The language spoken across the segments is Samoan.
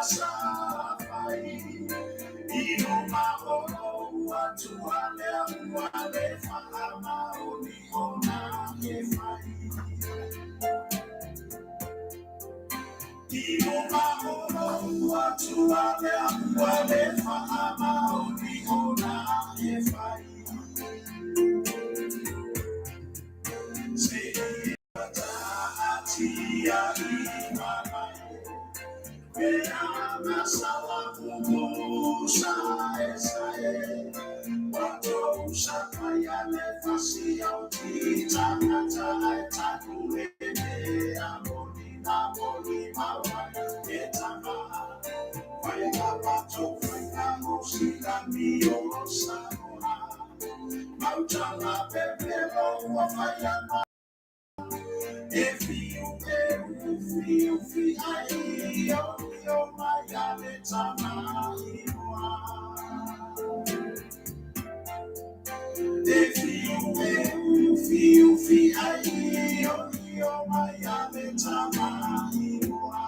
Safai. Io maholo atua lea ua le whaamaoni o nā e whai. Io maholo atua lea ua le whaamaoni o nā e whai. Se i tia i mamae. Mea sala kumu sa e sa e. Wato usa kaya le fasi au ti tangata ai taku e me amoni na moni mawa e tama. Whai ngā pato, whai ngā mosi ngā mio o Samoa. Mautala pepelo ua whai ama. E whiu e u whiu fi ai o o mai a le tama i mua. E whiu e u whiu fi ai o o mai a le tama i mua.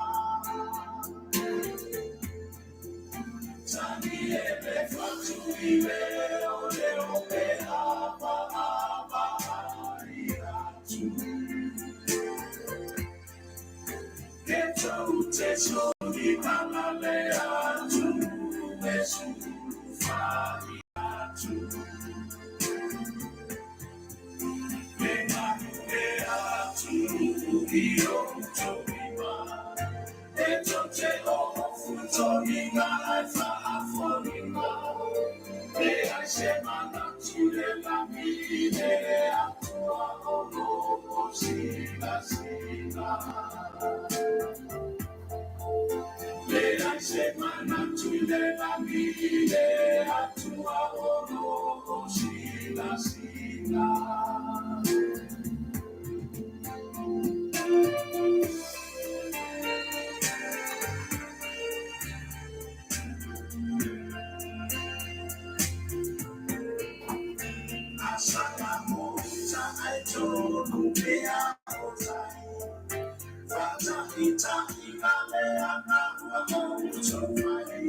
Tangi e le whatu i leo leo pe apa apa ai atu. Ke tau te soni malale atu e sulu whai atu. Me nganu e atu i o tōima. E tau te o futoni ngā ai whaaforinga. E ai se mana tule langi le atua o loko sila sila. Le ai se mana tule langi le atua o loko sila sila. Asaka mota ai tonu pea o tai. Whata ita i ngale ana ua mouto mai.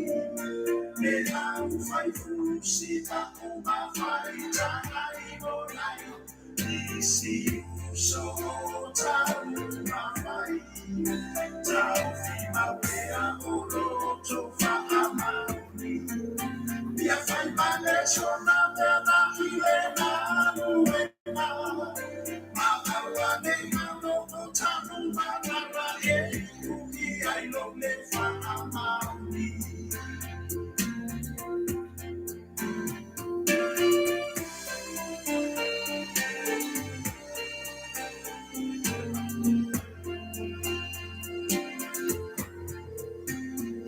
Me au whai fusi ka uma whai tanga i monai. Isi uso o tau mawhai. Tau fi mapea o roto whaamauni. Ia whai male sona mea na ile na luena. Ma aua nei mano o tanu manara e iu i ai lo le whaamauni.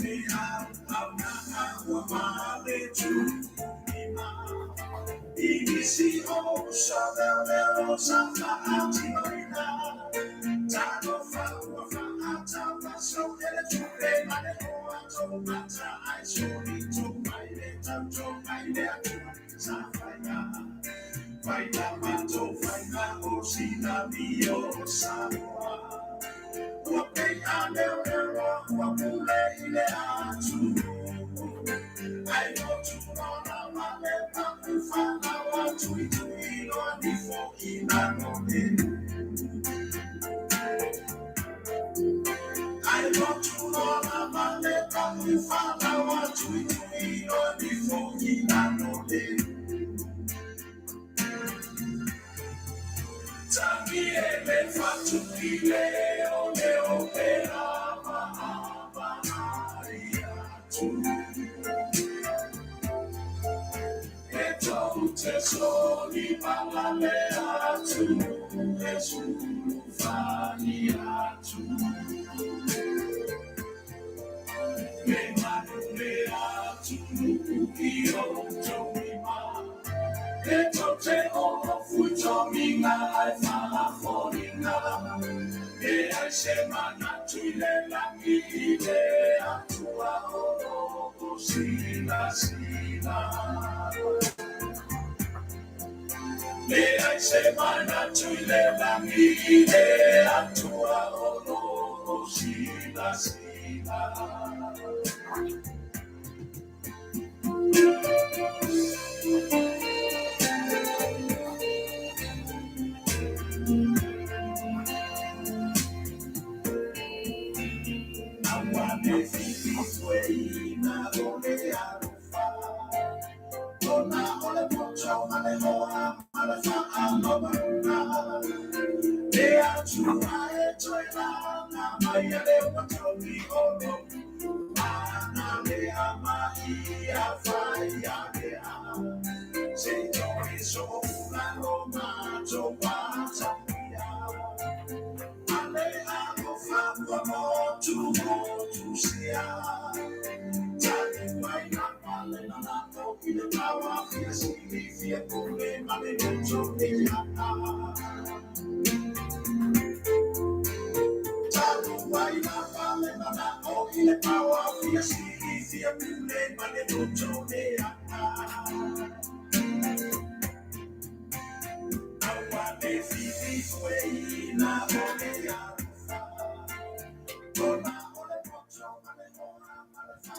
Me au au na ua male tūima. Inisi o sa leo leo sa whaatinoina. Tano whaua whaata so ele tule mane o ato mata ai sori tō mai le tau tō mai le atua sa whainga. Whainga mato whainga o sina mi o Samoa. Ua pei a leo leo ua pule i le atu. Ai o tūrona male paku whanau atu i tuiloa ni fo i nano e. Ai o tūrona male paku whanau atu i tuiloa ni fo i nano e. Tangi e le whatu i leo leo pe ama ama ai atu. E tau te soni malale atu e sulu whai atu. Me manu le atu nuku i o tauima. E tau te o futominga ai whaaforinga. E ai se mana tui le langi i le atua o loko sila sila. Le ai se mana tui le langi i le atua o loko sila.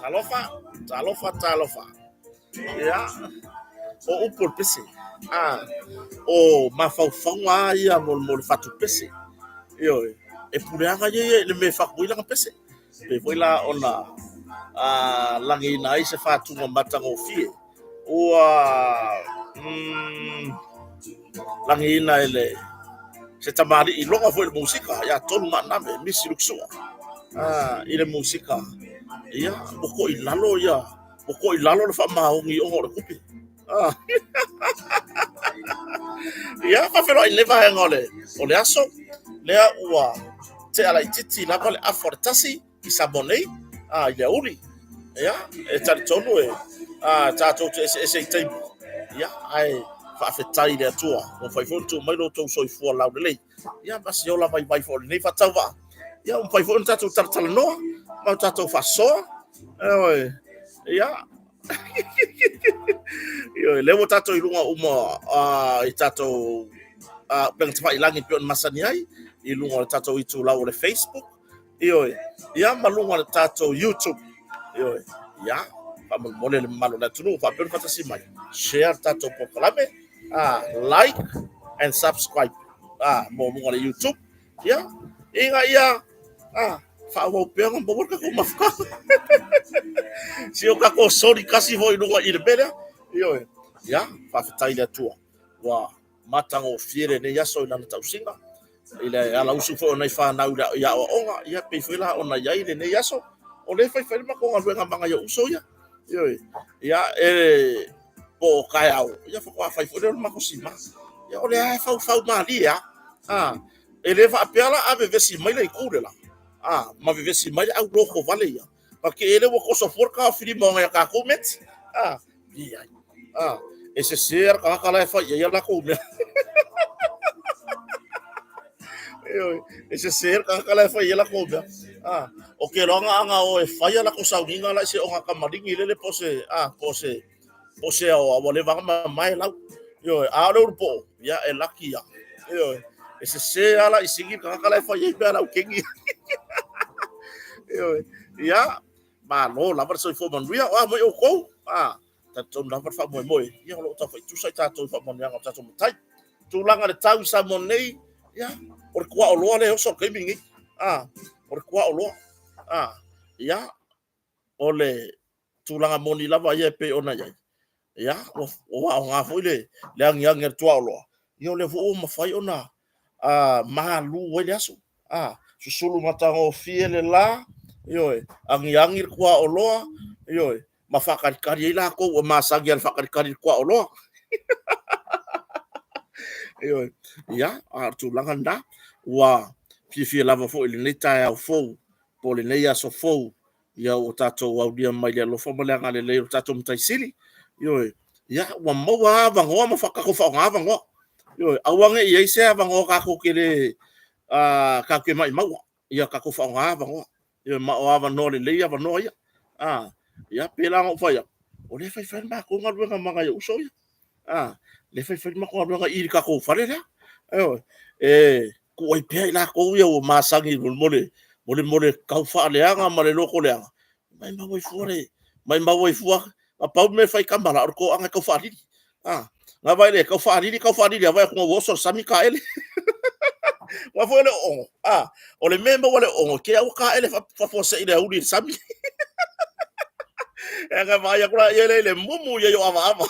Talofa, talofa, talofa. Ia, o upu o le pese. Ah, o mafaufauga lava ia mo le fatu pese. Ioe, e puleaga ia ia i le mea e fatu ai lana pese. Pei foi la ona lagiina ai se fatuga matagofie ua lagiina e le se tamalii iloga foi i le musika ia Tolu Maaname, Misi Luksua, i le musika. Ia, ua toilalo ia, ua toilalo le faamaoni ona o le tupe. Ia, faafeiloai i lenei vaega o le aso, lea ua tea laitiiti lava le afa o le 1 i Samoa nei, i le aoauli. Ia, e talitonu e tatou te eseese i taimi, ia, ae faafetai i le Atua ua mafai foi ona tuu mai lo outou soifua laulelei, ia, ma se ola vaivai foi o lenei faatauvaa, ia, ua mafai foi ona tatou talatalanoa ma tatou faasoa. Ioe, ia, ioe, lea ua tatou i luga uma i tatou upega tafailagi pei ona masani ai, i luga o le tatou itulau o le Facebook, ioe, ia, ma luga o le tatou YouTube, ioe. Ia, faamolemole le mamalu o le atunuu faapea ona faatasi mai, share le tatou polokalame, like and subscribe mo luga o le YouTube, ia, ina ia faaauau pea ona maua le tatou mafutaga. Si o tatou soli tasi foi i luga i le mea lea. Ioe. Ia, faafetai i le Atua ua matagofie lenei aso i lana tausiga, i le alausu foi o nai fanau i aoaoga, ia pei foi la ona i ai lenei aso, o lea e faifai le matou galuega ma nai ou uso ia. Ioe. Ia, e po o taeao, ia faatoa fai foi lea o le matou sima. Ia, o lea e faufau malie lava. E le faapea la a vevesi mai le itu le la, ma vevesi mai le au loto vale ia, ma te ele ua toso fua le taofilima o nai a tatou meti. Leai. E sese lava le tagata la e fai i ai a latou mea. Ioe, e sese le tagata la e fai i ai a latou mea. O ke loaga ana o e fai a latou sauniga la i se ona kamaligi lele po se, po se, po se aoa, ua leva ona mamae lau. Ioe, a o le ulupo'o, ia e laki ia. Ioe, e sese lava la i sigi le tagata la e fai ai mea a le aukeni. Ioe, ia, malo lava le soifua manuia, o a mai outou, talitonu lava le faamoemoe, ia o lo o taufaitusa i tatou i faamanuiaga o tatou matai. Tulaga le tau i Samoa nei, ia, o le tuaoloa lea e oso i le taimi lenei. O le tuaoloa. Ia, o le tulaga moni lava ia e pei ona i ai, ia, ua aoga foi le agiagi a le tuaoloa, ia o lea foi ua mafai ona malu ai le aso. Susulu matagofie le la, ioe, agiagi le tuaoloa, ioe, ma faatalitali ai latou ua masani lava i le faatalitali i le tuaoloa. Ioe, ia, a o le tulaga lena, ua fiafia lava foi i lenei taeao fou, po o lenei aso fou, ia ua tatou aulia mai le alofa ma le agalelei o le tatou Matai Sili. Ioe, ia, ua maua lava avanoa ma tatou faaaoga avanoa. Ioe, aua ne i i ai se avanoa tatou te le, tatou te maimaua, ia tatou faaaoga avanoa. Ioe, ma o avanoa lelei avanoa ia. Ia, pei la ona ou fai atu, o lea e faifai le matou galuega ma nai ou uso ia. Lea e faifai le matou galuega i i le tatou fale lea. Ioe, e tuu ai pea i latou ia ua masani molemole. Mo le tau faaleaga ma le lotoleaga, maumau ai fua le, maumau ai fua. Na pau le mea e fai i tama la, o le toaga e tau faalili. Na vaai i ai, tau faalili tau faalili lava, vaai atu ua oso i le sami taele. Aua foi o le oogo, o le mea e maua i le oogo, e te i lava ua taele faafuasei i le aoauli i le sami. Ona vaai atu lea i le mumu i ai o avaava.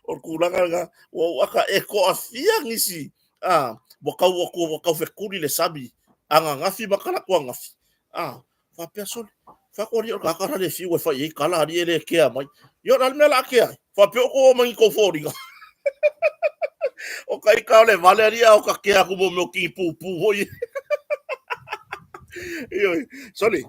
O le tulaga lena, ua ou ata, e toafia nisi ua tau atu ua tau fetuli le sami ananafi ma talaatu ananafi, faapea, sole, fai atu alii o le tagata la e fiu e fai i ai tala, alii e le kea mai. Ia o le a le mea o le a kea ai? Faapea ua outou o mai ni tou foliga? O ita o le vale alii a ota kea atu mo mea o tinipupu foi ia. Ioe. Sole,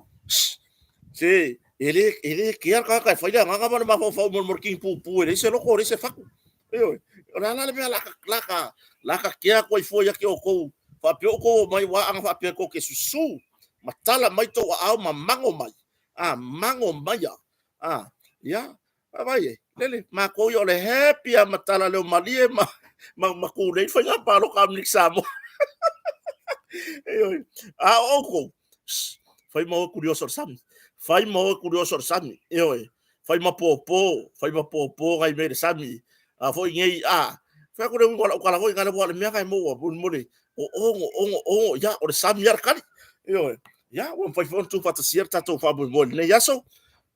se e le kea le tagata e fai le agaga ma le mafaufau mo le tinipupu e leai se loto leai se fatu. Ioe. O le a la le mea o le a ta kea atu ai fua ia te outou faapea ua outou omai, aua ana faapea tou te susu ma tala mai outou aao ma mago mai, mago maia, ia, vaai i ai, lele, matou ia o le happy lava ma tala leo malie ma tulei le faiga palota a Amerika Samoa. Ioe. A o outou, fai ma o e tulioso i le sami, fai ma o e tulioso i le sami, ioe, fai ma pōpō, fai ma pōpō nai mea i le sami. A foi nei, a, fai atu le uiga o lau tala foi lea, aua o le mea lena e maua, molemole, o ogo, ogo, ogo, ia, o le sami lava le tali. Ioe. Ia, ua mafai foi ona tuufaatasia le tatou faamoemoe i lenei aso,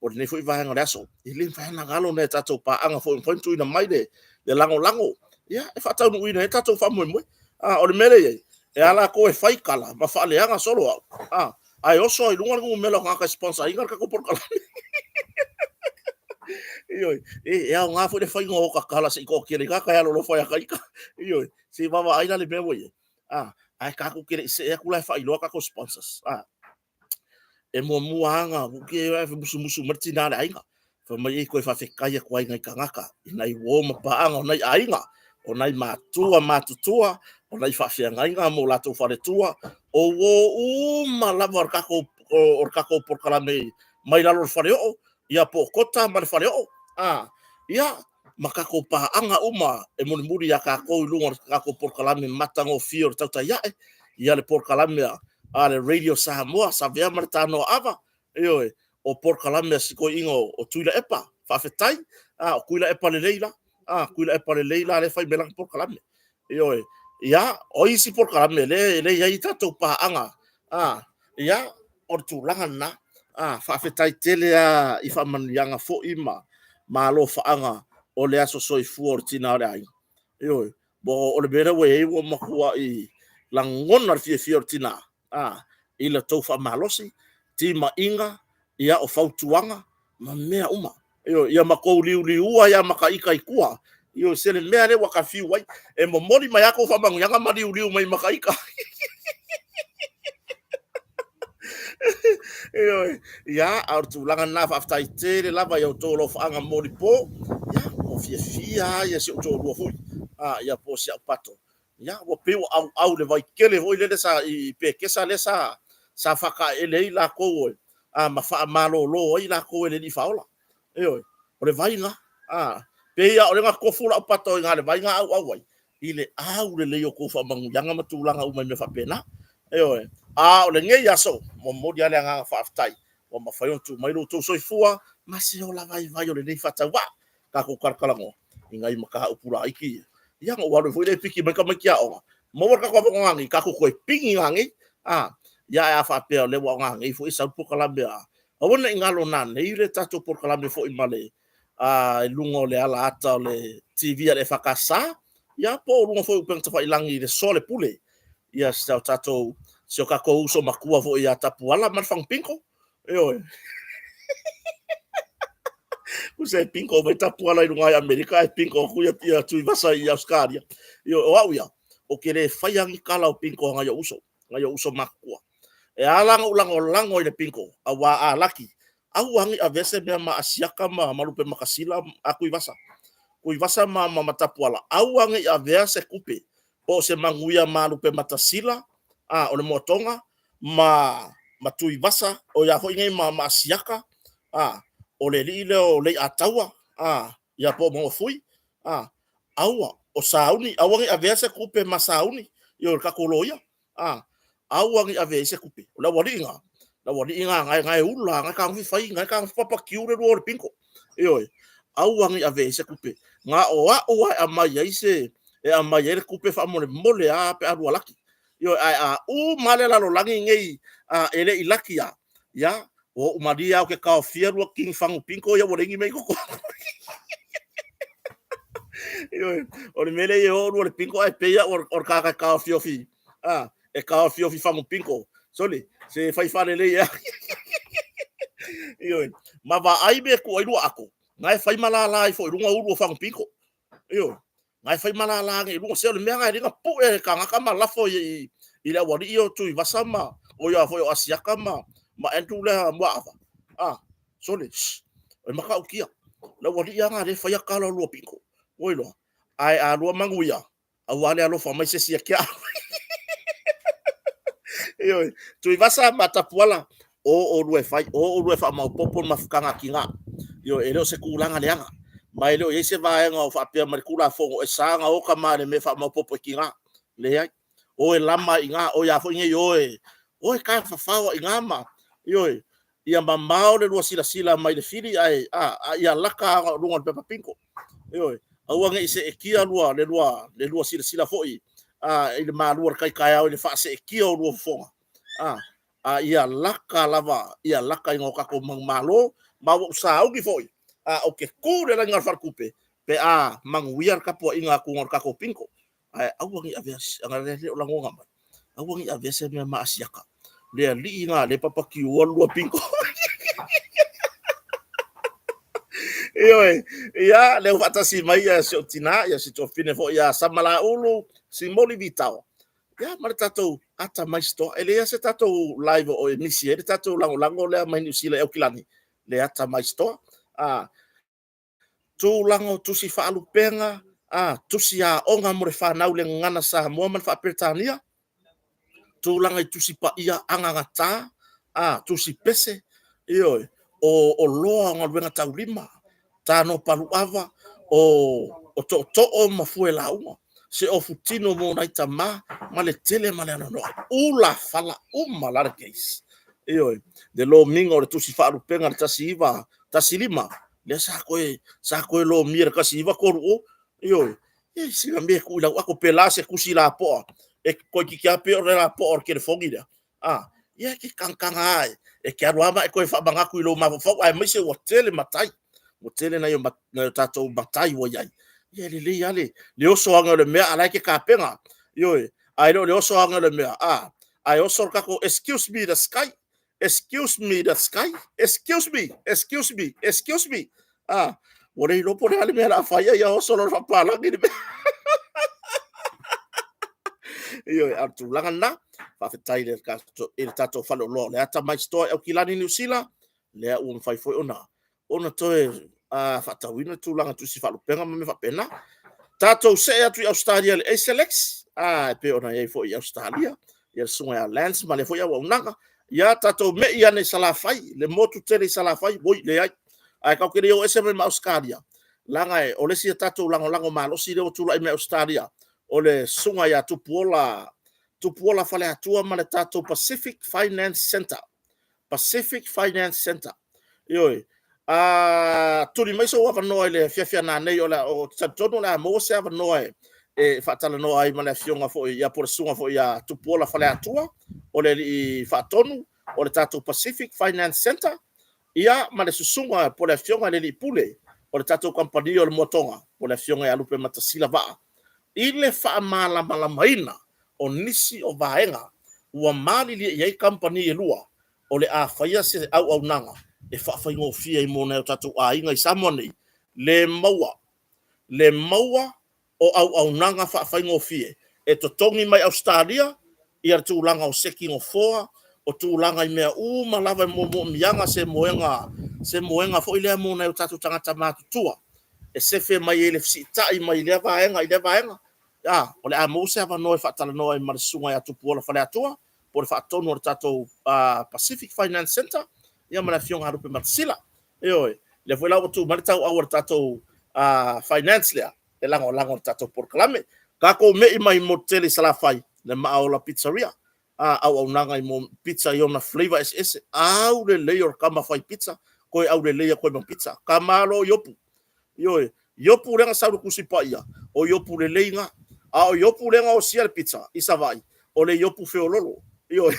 o lenei foi vaega o le aso. E le mafai lava ona galo nai a tatou paaga foi ua mafai ona tuuina mai le lagolago e faataunuuina ai le tatou faamoemoe. O le mea lea e i ai, e a latou e fai tala ma faaleaga solo au, ae oso lava i luga le numera o tagata e sponsor ina le tatou polokalame. Ioe, e aoga foi le faiga o ota tala se i toatele ai tagata e alolofa ia ita. Ioe, se i vaavaai la i le mea ua i ai. Ae tatou te le i see atu la e faailoa tatou sponsors. E muamua lava ona musumusu mai le tina o le aiga, fai mai, e toe faafetai atu ai i nai tagata, i nai uo ma paaga o nai aiga, o nai matua matutua, o nai faafeagaiga ma o latou faletua, o uo uma lava o le tatou polokalame mai lalo o le faleoo, ia po o Kota ma le faleoo, ia, ma tatou paaga uma e mulimuli ia tatou i luga o le tatou polokalame matagofie o le Tautai Ae, ia le polokalame a le Radio Samoa, Savea ma le Tanoa Ava, ioe, o polokalame a si toeaina o Tuilaepa, faafetai, o Tuilaepa lelei la, Tuilaepa lelei la lea e fai mai lana polokalame. Ioe, ia, o isi polokalame lea e i ai tatou paaga, ia, o le tulaga lena. Faafetai tele lava i faamanuiaga foi ma alofaaga o le aso soifua o le tina o le aiga. Ioe, o le mea lea ua i ai ua matuai lagona le fiafia o le tina i la outou faamalosi, timaiga, ia, o fautuaga ma mea uma. Ioe, ia matou liuliua ai lava ma ta ita i tua. Ioe, se le mea lea ua ta fiu ai, e momoli mai lava tou faamanuiaga ma liuliu mai ma ta ita. Ioe, ia, a o le tulaga lena, faafetai tele lava i a outou alofaaga molipo. Ia, ua fiafia lava ia si ou toalua foi, ia po o si au pato. Ia, ua pei ua auau i le vai tele foi lele sa i Petesa lea sa faataele ai latou ma faamalolo ai latou e le Alii Faaola. Ioe, o le vai lena. Pei lava o lea na tofu lau pato i le vai na auau ai, i le aulelei o tou faamanuiaga ma tulaga uma i mea faapena. Ioe. A o lenei aso, momoli lava le agaga faafetai ua mafai ona tuu mai lo outou soifua ma se ola vaivai o lenei faatauvaa. Tatou talatalanoa i nai mataupu laiti ia. Ia ona ou alu ai foi lea e piki mai tamaiti aoga, maua le tatou avanoa nanei, tatou toe pigi nanei. Ia ae a faapea o lea ua nanei foi e sau le polokalame a... Aua ne i galo nanei le tatou polokalame foi ma le i luga o le ala ata o le TV a le EFKS, ia po o luga foi o upega tafailagi i le soalepule. Ia si o tatou uso matua foi ia Tapuala ma le Fagu Bingo. Ioe. Tusa e bingo mai Tapuala i luga i Amerika ae bingo atu ia Tuivasa i Ausetalia. Ioe, o au ia, ou te le faia ni tala o bingo a nai ou uso, nai ou uso matutua. E ala ona ou lagolago i le bingo, aua a laki, aua ne i avea se mea ma Asiata ma Lupematasila a Tuivasa. Tuivasa ma Tapuala, aua ne i avea se tupe po o se manuia ma Lupematasila, o le Moatoga, ma Tuivasa, o ia foi nei ma Asiata, o le alii lea o Leiataua, ia po o Magafui, aua, o Sauni, aua ne i avea se tupe ma Sauni, o le tatou loia. A, aua ne i avea i ai se tupe. O le aualii na, o le aualii na na e ula, na e tagofi fai, na e tagofi papakiu le lua o le bingo. Ioe, aua ne i avea i ai se tupe. Na o au lava e aumai ai se, e aumai ai le tupe faamolemole lava pe a lua laki. Ioe, ae a uma lava le lalolagi lenei e le i laki lava, ia, ua ou malie lava ou te taofia lua kini fagu bingo ia ua leai ni mea i totonu. Ioe, o le mea lea e o oulua i le bingo ae pei au o le tagata e taofiofi, e taofiofi fagu bingo. Sole, se fai faalelei ea. Ioe, ma vaai mea e tuu ai lua ato, na e fai ma lala ifo i luga ulu o fagu bingo. Ioe, na e fai ma lala ane i luga. Se o le mea lena e ala ai ona pue e tagata ma lafo i le aualii ia o Tuivasa ma Asiata ma Andrew lea Muaava. Sole, sss, e matautia. Le aualii lava lena o lea e faia tala o lua bingo. Ua iloa? Ae a lua manuia, aua le alofa mai se isi ia te au. Ioe, Tuivasa ma Tapuala, o oulua e fai, o oulua e faamaopoopo le mafutaga a tina. Ioe, e le o se tulaga leaga, ma e le o i ai se vaega o faapea mai i le Tulafono e sa ona o tama i le mea e faamaopoopo ai tina. Leai, o e lama ai i ina, o a foi nei o e tafafao ai i ina ma, ioe, ia mamao le lua silasila mai le fili ae ia lata lava luga o le pepa bingo. Ioe, aua ne i seetia le lua silasila foi i le malu o le tai taeao i le faaseetia o lua fofoga, a ia lata lava, ia lata ina o tatou manumalo. Ma ua ou sauni foi, ou te tu i le laina o le faletupe pe a manuia le tapuaiga atu o le tatou bingo. Ae aua ne i avea, leaga o lea e lagona mai, aua ne i avea se mea ma Asiata, le alii lena o lea e papakiua le lua bingo. Ioe, ia, lea ua faatasi mai si ou tina, si tuafafine foi ia Samalaeulu Simoli Vitao, ia ma le tatou Atamai Store. E leai lava se tatou live o misi ai le tatou lagolago lea mai Niu Sila i Aukilani, le Atamai Store. Tulaga o tusi faalupega, tusi aoga mo le fanau i le Gagana Samoa ma le Faa-Peretania, tulaga i Tusi Paia agagata, Tusi Pese, ioe, o oloa o galuega taulima, tano paluava, o tootoo ma fue lauga, se ofu tino mo nai tama, ma le tele ma le anoanoai. Ulafala uma la le case. Ioe, le lomiga o le Tusi Faalupega i le 1915, lea sa toe lomia i le 1930. Ioe, e sina mea e tuu i lau ato, pe la se tusi lapoa, e toeitiiti lava pei o le lapoa o le telefoni lea, ia e te tagataga lava, e te alu lava ma e toe faamanatu i lou mafaufau, aemaise ua tele matai, ua tele nai o tatou matai ua i ai. Ia e lelei lava le oso ane o le mea a o la e te tapena. Ioe, ae le o le oso ane o le mea, ae oso le tatou, excuse me the sky, excuse me the sky, excuse me, excuse me, excuse me. Ua le iloa po o le a le mea o le a fai, ia oso loa i le faapapalagi le mea. Ioe, a o le tulaga lena, faafetai i le tatou faleoloa o le Atamai Store i Aukilani, Niu Sila, lea ua mafai foi ona toe faatauina tulaga tusi faalupega ma mea faapena. Tatou see atu i Ausetalia i le ACELEX, e pei ona i ai foi i Ausetalia, ia le susuga ia Lance ma lea foi auaunaga. Ia tatou mei ane i Salafai, le motu tele i Salafai, oi leai, ae tatou te le o ese mai ma Ausetalia, leaga o le isi a tatou lagolago malosi lea ua tulai mai Ausetalia, o le susuga ia Tupuola, Tupuola Faleatua ma le tatou Pacific Finance Centre. Pacific Finance Centre. Ioe. Tuli mai sou avanoa i le afiafi a nanei, o te talitonu o le a maua se avanoa e faatalanoa ai ma le afioga foi ia po o le susuga foi ia Tupuola Faleatua, o le alii faatonu o le tatou Pacific Finance Centre, ia ma le susuga po o le afioga i le alii pule o le tatou kamupani o le Moatoga, po o le afioga ia Lupematasila Vaa, i le faamalamalamaina o nisi o vaega ua malilie i ai kamupani e lua o le a faia se auaunaga e faafaigofie ai mo nai o tatou aiga i Samoa nei le maua o auaunaga faafaigofie e totogi mai Ausetalia ia le tulaga o seki nofoa, o tulaga i mea uma lava e moomoomiaga se moega, se moega foi lea mo nai o tatou tagata matutua e sefe mai ai le fesiitai mai lea vaega i lea vaega. O le a maua se avanoa e faatalanoa ai ma le susuga ia Tupuola Faleatua, po o le faatonu o le tatou Pacific Finance Centre, ia ma le afioga ia Lupematasila. Ioe, lea foi la ua tu mai le tauau o le tatou finance lea e lagolago i le tatou polokalame. Tatou mei mai i le motu tele i Salafai, le Maaola Pizzeria. Auaunaga i mo pizza i ona flavor eseese. Aulelei o le tama fai pizza, toe aulelei atu ai ma pizza. Tamalo Iopu. Ioe, Iopu lea na sau i le Tusi Paia, o Iopu lelei na. A o Iopu lea na osia le pizza i Savaii, o le Iopu feololo. Ioe.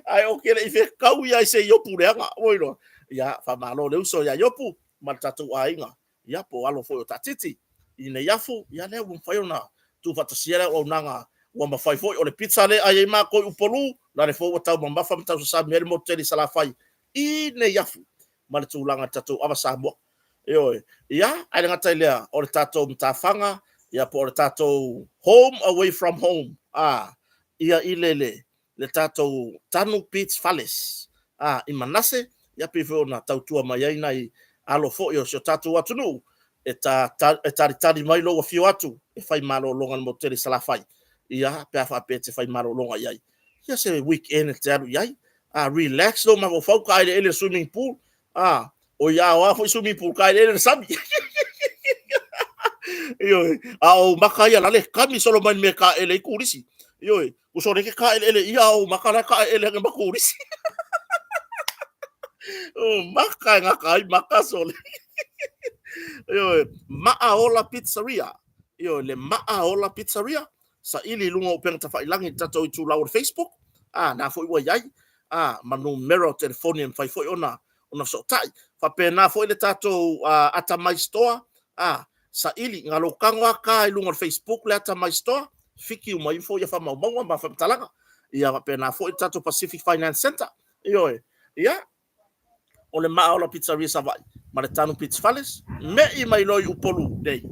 Ae ou te le i fetaui lava i se Iopu leaga. Ua iloa? Ia, faamalo le uso ia Iopu ma le tatou aiga, ia po o alo foi o Taatiti i Neiafu, ia lea ua mafai ona tuufaatasia le auaunaga ua mafai foi. O le pizza lea e ai ai matou i Upolu, lale foi ua taumamafa ma tausasami ai le motu tele i Salafai i Neiafu ma le tulaga i le tatou ava Samoa. Ioe. Ia, ae le gata i lea, o le tatou matafaga, ia po o le tatou home away from home, a, ia i le, le, le tatou Tanu Beach Fales, a, i Manase, ia pei foi ona tautua mai ai nai alo foi o si o tatou atunuu, e, ta, ta, e talitali mai lou afio atu e fai malologa i le motu tele i Salafai, ia, pe a faapea e te fai malologa i ai. Ia se weekend e te alu i ai, a, relax lou mafaufau, taeleele i le swimming pool, a, o ia o a foi swimming pool, taeleele i le sami. Ioe, a o maka ia lale kami solo mai le mea e taele ai turisi. Ioe, uso le ke taeleele ia a o maka la taeleele ane ma turisi. O maka e gata ai maka sole. Ioe, Maaola Pizzeria. Ioe, le Maaola Pizzeria. Saili i luga o upega tafailagi i le tatou itulau o le Facebook, a, na foi ua i ai, a, ma numera o telefoni e mafai foi ona ona fesootai. Faapena foi le tatou Atamai Store, a, saili, na lou tago lava ta i luga o le Facebook le Atamai Store, fiki uma ifo ia faamaumauga ma faamatalaga. Ia faapena foi le tatou Pacific Finance Centre. Ioe, ia, o le Maaola Pizzeria Savaii ma le Tanu Pizza Fales, me'i mai loa i Upolu nei.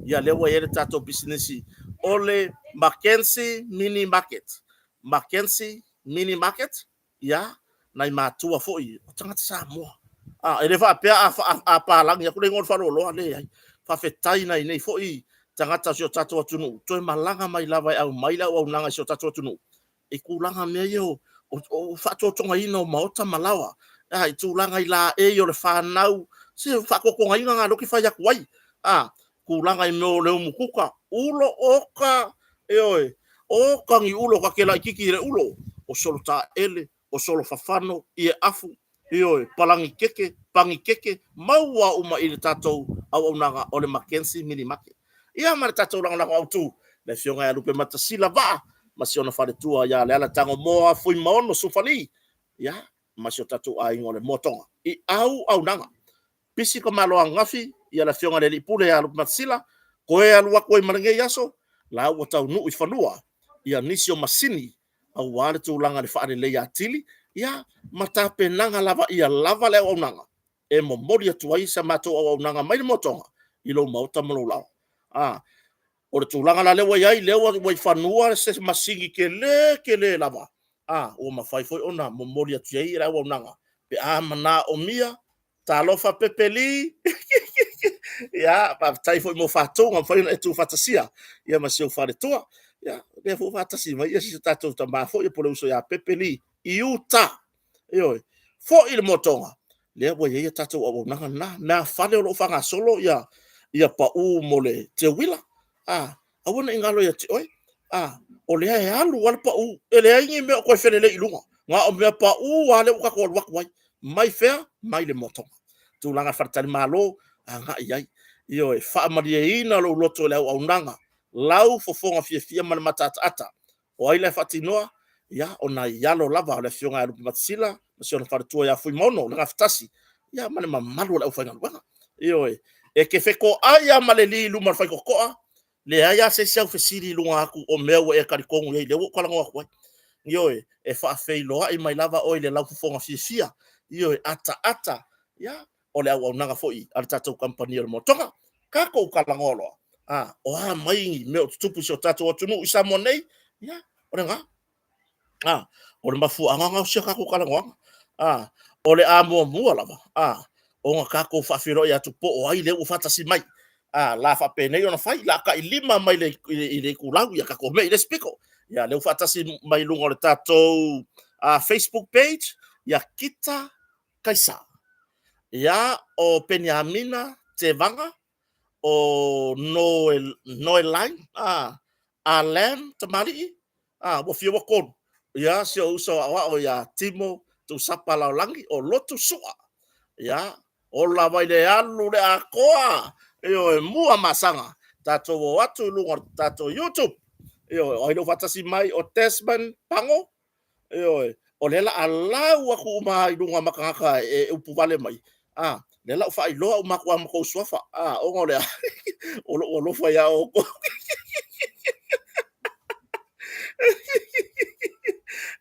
Ia lea ua i ai le tatou pisinisi o le Mackenzie Mini Market. Mackenzie Mini Market, ia, nai matua foi o tagata Samoa. A, e le faapea a, a, a palagi atu le igoa o le faleoloa, leai. Faafetai nai nei foi tagata o si o tatou atunuu, toe malaga mai lava e aumai le auaunaga i si o tatou atunuu i tulaga mea ia o, o, o faatotogaina o maota ma laoa, a, i tulaga i laei o le fanau, se faatotogaina na lea ou te fai atu ai, a, tulaga i mea o le umukuka, ulo oka, ioe, oka ni ulo ta te laititi i le ulo, o solo taele, o solo fafano, ie afu, ioe, palagi keke, pani keke, maua uma i le tatou auaunaga o le Mackenzie Mini Market. Ia ma le tatou lagolago autu, le Afioga ia Lupematasila Vaa ma si ona faletua ia Leala Tagomoa Fuimaono Sufali, ia, ma si o tatou aiga o le Moatoga i auaunaga. Pisi ka malo ananafi ia le Afioga i le Alii Pule ia Lupematasila, toe alu atu ai ma lenei aso, la ua taunuu i fanua ia nisi o masini aua le tulaga i le faaleleia atili, ia, ma tapenaga lava ia lava le auaunaga e momoli atu ai sa matou auaunaga mai le Motoga i lou maota ma lou laoa. A, o le tulaga la lea ua i ai, lea ua i fanua se masini tele tele lava, a, ua mafai foi ona momoli atu i ai le auaunaga pe a manaomia. Talofa Pepe Lee! Ia, faafetai foi mo fatou na mafai ona e tuufaatasia ia ma si ou faletua. Ia, lea foi ua faatasi mai ia si o tatou tama foi po o le uso ia Pepe Lee i Utah. Ioe, foi le motoga, lea ua i ai a tatou auaunaga lena. Meafale o lo o faagasolo ia, ia pau mo le teuila. A, aua ne i galo ia te oe. A, o lea e alu lava le pau, e leai ni mea o toe felelei i luga. Na o mea pau lava lea ua tatou alu atu ai. Mai fea? Mai le motoga. Tulaga faletalimalo, agai i ai. Ioe, faamalieina lou loto i le auaunaga, lau fofoga fiafia ma le mataataata. O ai la e faatinoa? Ia, o nai alo lava o le Afioga ia Lupematasila ma si ona faletua ia Fuimaono le Gafatasi, ia ma le mamalu o le aufaigaluega. Ioe, e te fetoai lava ma le li i luma o le faitotoa, leai lava se isi au fesili i luga atu o mea ua e talitonu i ai, lea ua ou talanoa atu ai. Ioe, e faafeiloai mai lava oe i le laufofoga fiafia, ioe, ataata, ia, o le auaunaga foi a le tatou kamupani o le Motoga. Tatou talanoa loa, a, o a mai mea o tutupu i si o tatou atunuu i Samoa nei, ia, o lena. A, o le mafuaaga lena o si a tatou talanoaga. A, o le a muamua lava, a, ona tatou faafeiloai atu po o ai lea ua faatasi mai. A, la faapenei ona fai, la tailima mai le, i le itulau, ia tatou mei i le isi pito. Ia, lea ua faatasi mai luga o le tatou Facebook page, ia Kita Kaisa. Ia, o Peniamina Tevaga, o Noel, Noeline, a, Alan Tamalii, A, ua fia ua 3. Ia, si ou uso aoao ia Timo Tuusapa Laolagi, o Lotu Sua. Ia, ola mai le alu le atoa. Ioe, mua masaga. Tatou o atu i luga o le tatou YouTube. Ioe, o ai lea ua faatasi mai? O Desmond Pago. Ioe, o lea la a lau atu uma i luga ma tagata e upu vale mai. A, lea la ua faailoa uma atu lava ma tou suafa. A, ona o le a? O lou alofa ia outou.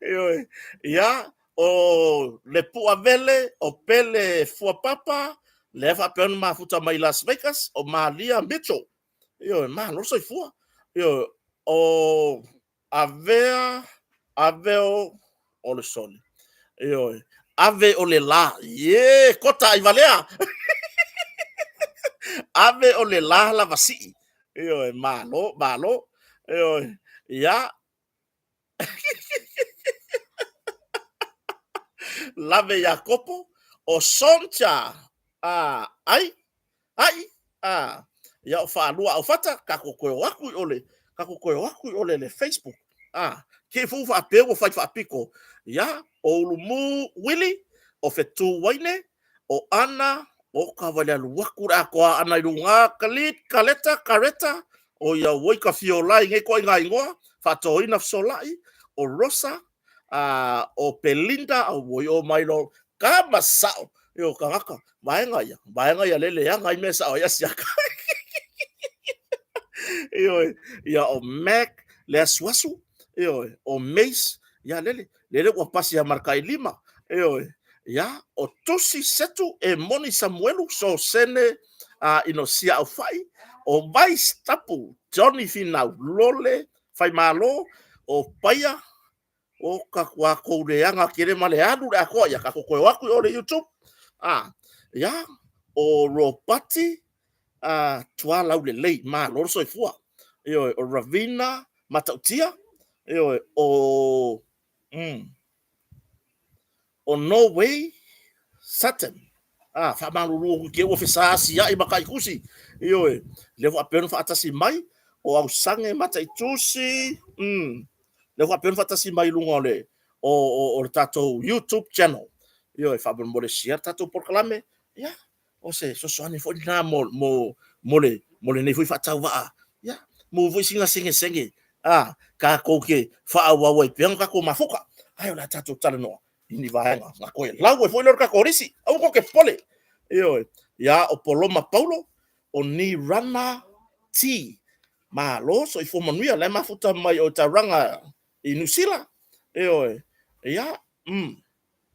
Ioe, ia, o le Puavele, o Pele Fuapapa, lea faapea ona mafuta mai Las Vegas, o Malia Mitchell. Ioe, malo le soifua. Ioe, o Avea, Aveo o le soli. Ioe, ave o le la. Ie, kota ai valea. Ave o le la lava sii. Ioe, malo, malo. Ioe, ia. Lave Iakopo, o Sonja a ai, ai, a ia o faalua aufata, tatou toe o atu i o le, tatou toe o atu i o le, le Facebook. A, te i foi ua faapea ua fai faapito, ia, o Ulumu Wili, o Fetu Waine, o Ana, o ka wale alu atu le atoa ana i luga, Khalid, Kaleta, Kareta, o ia oi ka fiola i nei koʻi ingoa, faatoina fesolai, o Rosa, a, o Belinda, o oi o mai lo, ka masao, i o tagata, vaega ia, vaega ia lele leaga ai mea sao ai Asiata. Ioe, ia o Mac, le asuasu, ioe, o Mace, ia lele, lele ua pasi ia ma le tailima, ioe, ia, o Tusi Setu e Moni Samuelu, Sosene a Inosia Aufai, o Vice Tapu, Johnny Finau, Lole Faimalo, o Paia, o ka tatou leaga tele ma le alu le atoa, ia tatou toe o atu i o le YouTube. A, ia, o Ropati a, Tualaulelei, malo le soifua. Ioe, o Ravina Matautia, ioe, o, o Norway Sutton. A, faamalulu atu i te i ua fesaasiai ma taitusi. Ioe, lea ua faapea ona faatasi mai, o Ausage Mataitusi, lea ua faapea ona faatasi mai i luga o le, o, o, o le tatou YouTube channel. Ioe, faamolemole share le tatou polokalame. Ia, o se fesoasoani foi lena mo, mo, mo le, mo lenei foi faatauvaa. Ia, mo foi sina segesege, a, tatou te faaauau ai pea ona tatou mafuta. Ae o le a tatou talanoa i ni vaega na toe lau ai foi lea o le tatou lisi. Aua tou te popole. Ioe. Ia, o Poloma Paulo, o Nirana T. Malo, soifua manuia, la e mafuta mai o Tauranga i Niu Sila. Ioe. Ia,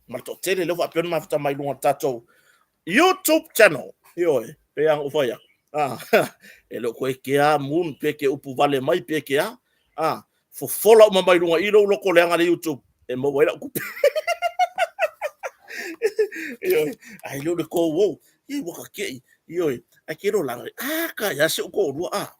ma le toatele lea ua faapea ona mafuta mai luga o le tatou YouTube channel. Ioe, pei lava ona ou fai atu. Ah, e le o toe kea moon pe ke upu vale mai pe ke a. Ah, fofola uma mai luga i lou loto leaga le YouTube e maua ai lau tupe. Ioe, ai leo le kou ou. Ia ua ka kei. Ioe, ai ke lo langa. Ah, ka ia se u ko lua. Ah,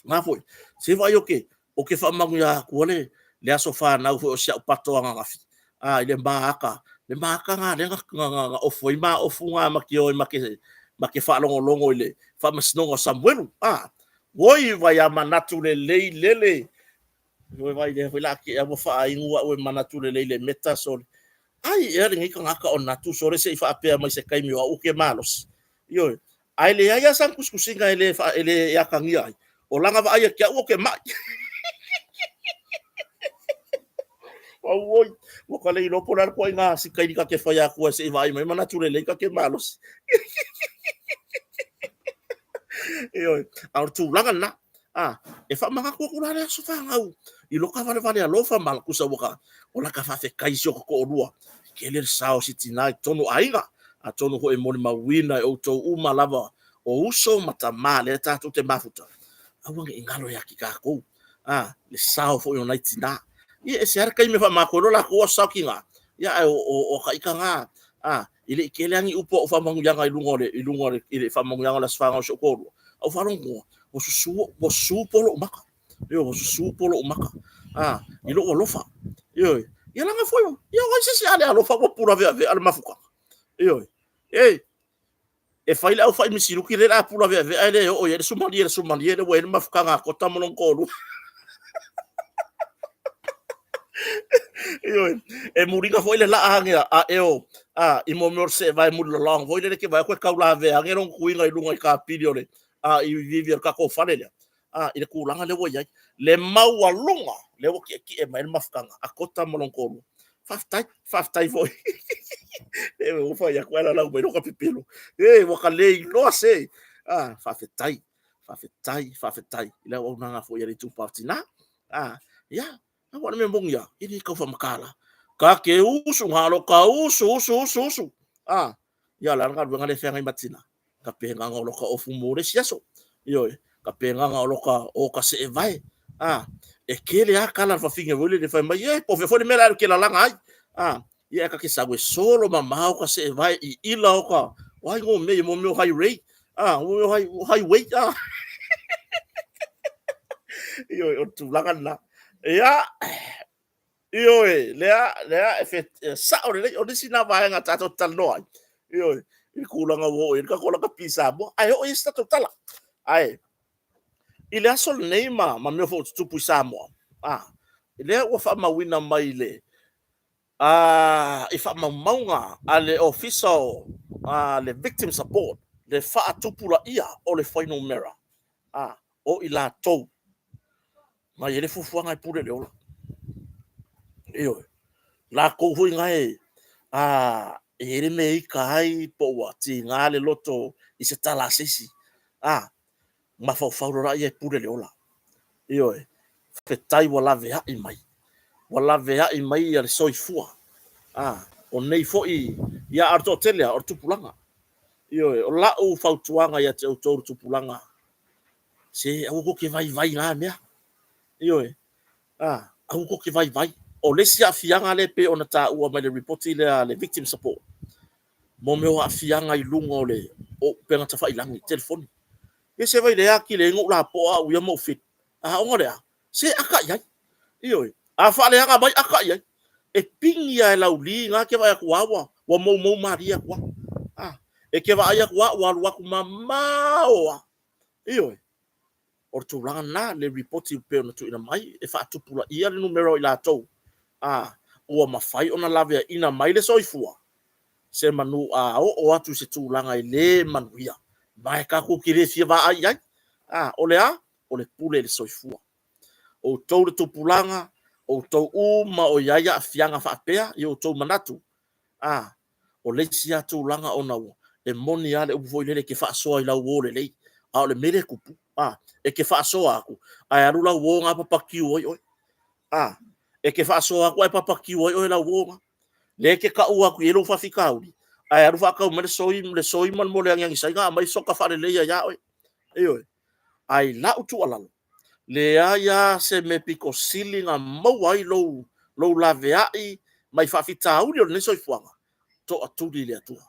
ngā foi. Se vai o ke, o ke faamanuia atu le, le aso whanau foi o si au pato ananafi. A, i le māka, le māka ngā le nga, nga, nga ofu ai ma ofu ngā ma ke oi ma ke, ma ke whaalongolongo i le whaamasinoga o Samuelu. A, woi vai a manatu le lei lele. Oi vai le foi la ke ua whaaingu au e manatu le lei le meta sole. Ai ea lenei tagata o natu sole se i faapea mai se taimi o au ke malosi. Ioe, Ae leai lava sana tusitusiga e le, e le e atagia ai. O lana vaai ia te au o ke maʻi. Auoi, ua ka le iloa po o le a le ituaiga sikaili ta te fai atu ai se i vaai mai manatu lelei ta te malosi. Ioe, a o le tulaga lena. A, e faamanatu atu la le aso fanau i loka valevale alofa ma tusa ua ka, o la ka faafetai si o ka toalua. Tele le sao o si tina i totonu o aiga. Atonu foi e molimauina e outou uma lava o uso ma tama lea tatou te mafuta. Aua ne i galo ia te tatou, a, le sao foi o nai tina. Ia, e ese lava le taimi e faamako ai loa latou aso sao tina. Ia, ae o, o, o ka ita na, a, e le i tele lava ni upu a ou faamanuiaga i luga o le, i luga o le, i le faamanuiaga o le aso fanau o si ou toalua. A ou faalogo, ua susu, ua susu po lou maka. Ioe, ua susu po lou maka. A, i lou alofa. Ioe, ia laga foi, ia o ai se isi a le alofa ua pulaveavea le mafutaga. Ioe, e, e fai le aufai misiluki le a pulaveavea e le oo i ai le sumalie, le sumalie le ua i ai le mafutaga a Kota ma lona toalua. Ioe, e muliga foi le laa ange a eo a i mo mea o le seevae mulilolong foi lele ke vaai atu e taulavea ange lona tuiga i luga i kapili o le a i vivi o le tatou fale lea a i le tulaga lea ua i ai le maualuga lea ua tietie mai ai le mafutaga a Kota ma lona toalua. Faafetai, faafetai foi. E ua fai atu ae lalau mai lota pepelo. E ua ta le iloa se. A, faafetai, faafetai, faafetai i le auaunaga foi a le Itupa o Tina. A, ia, aua o le mea moni lava, e le tau faamatala. Ta te usu, na o lota usu, usu, usu, usu. A, ia o le a le galuega lea e feagai ma tina? Tapenaga o lota ofu mo le isi aso. Ioe, tapenaga o lota o ta seevae. A, e tele lava tala a le fafine foi lele fai mai, e, po o fea foi le mea o le a e alu e te lalaga ai. A, ia e ta te sau e solo mamao ta seevae i ila o ta, o a igoa o mea ia, mo mea o highway. A, mo mea o highway. A. Ioe, o le tulaga lena. Ia, Ioe, lea, lea e, fe, e sao lelei, o nisi na vaega tatou te talanoa ai, ioe, i le tulaga ua oo i ai le tatou lakapi i Samoa, ae oo i ai se tatou tala. Ae, i le aso lenei ma, ma mea foi o tutupu i Samoa, a, lea ua faamauina mai le, a, i faamaumauga a le Ofisa o a, le Victim Support, le faatupulaia o le fuainumera, a, o i latou na i ai le fuafuaga e pule i le ola. Ioe. Latou foi na e, a, e i ai le mea e ita ai po ua tiga le loto i se tala a se isi, a, mafaufau loa lea e pule le ola. Ioe. Faafetai ua laveai mai. Ua laveai mai ia le soifua. A, o nei foi, ia a o le toatele lava, o le tupulaga. Ioe. O lau fautuaga ia te outou le tupulaga, se aua tou te vaivai i na mea. Ioe. A, aua tou te vaivai. O le isi aafiaga lea e pei ona taua mai le lipoti lea a le Victim Support, mo mea o aafiaga i luga o le o upega tafailagi, telefoni. Ia se vai lea atili ai ona ou lapoa au ia ma ou fili. A ona o le a? Se aka i ai. Ioe. A faaleaga mai, aka i ai. E pigi lava e lauli na e te vaai atu lava ua, ua moumou malie atu lava. A, e te vaai atu lava ua alu atu mamao lava. Ioe. O le tulaga lena, le lipoti e pei ona tuuina mai, e faatupulaia le numera o i latou a ua mafai ona laveaiina mai le soifua, se manu a oo atu i se tulaga e le manuia, ma e tatou te le fia vaai i ai. A, o le a? O le pule i le soifua. Outou le tupulaga, outou uma o i ai aafiaga faapea i outou manatu, a, o le isi lava tulaga ona ua, e moni lava le upu foi lele e te faasoa i lau uo lelei, a o le mea lea e tupu, a, e te faasoa atu, ae alu lau uo na papatiu ai oe. A, e te faasoa atu ae papatiu ai oe lau uo na. Lea e te tau atu i ai lou faafitauli, ae alu faatau mai le soi, le soi ma le mole agiagi saina aumai soka faaleleia ia oe. Ioe. Ae i lau tuualalo, leai lava se mea pito sili na maua ai lou, lou laveai mai faafitauli o lenei soifuaga, toatuli i le Atua.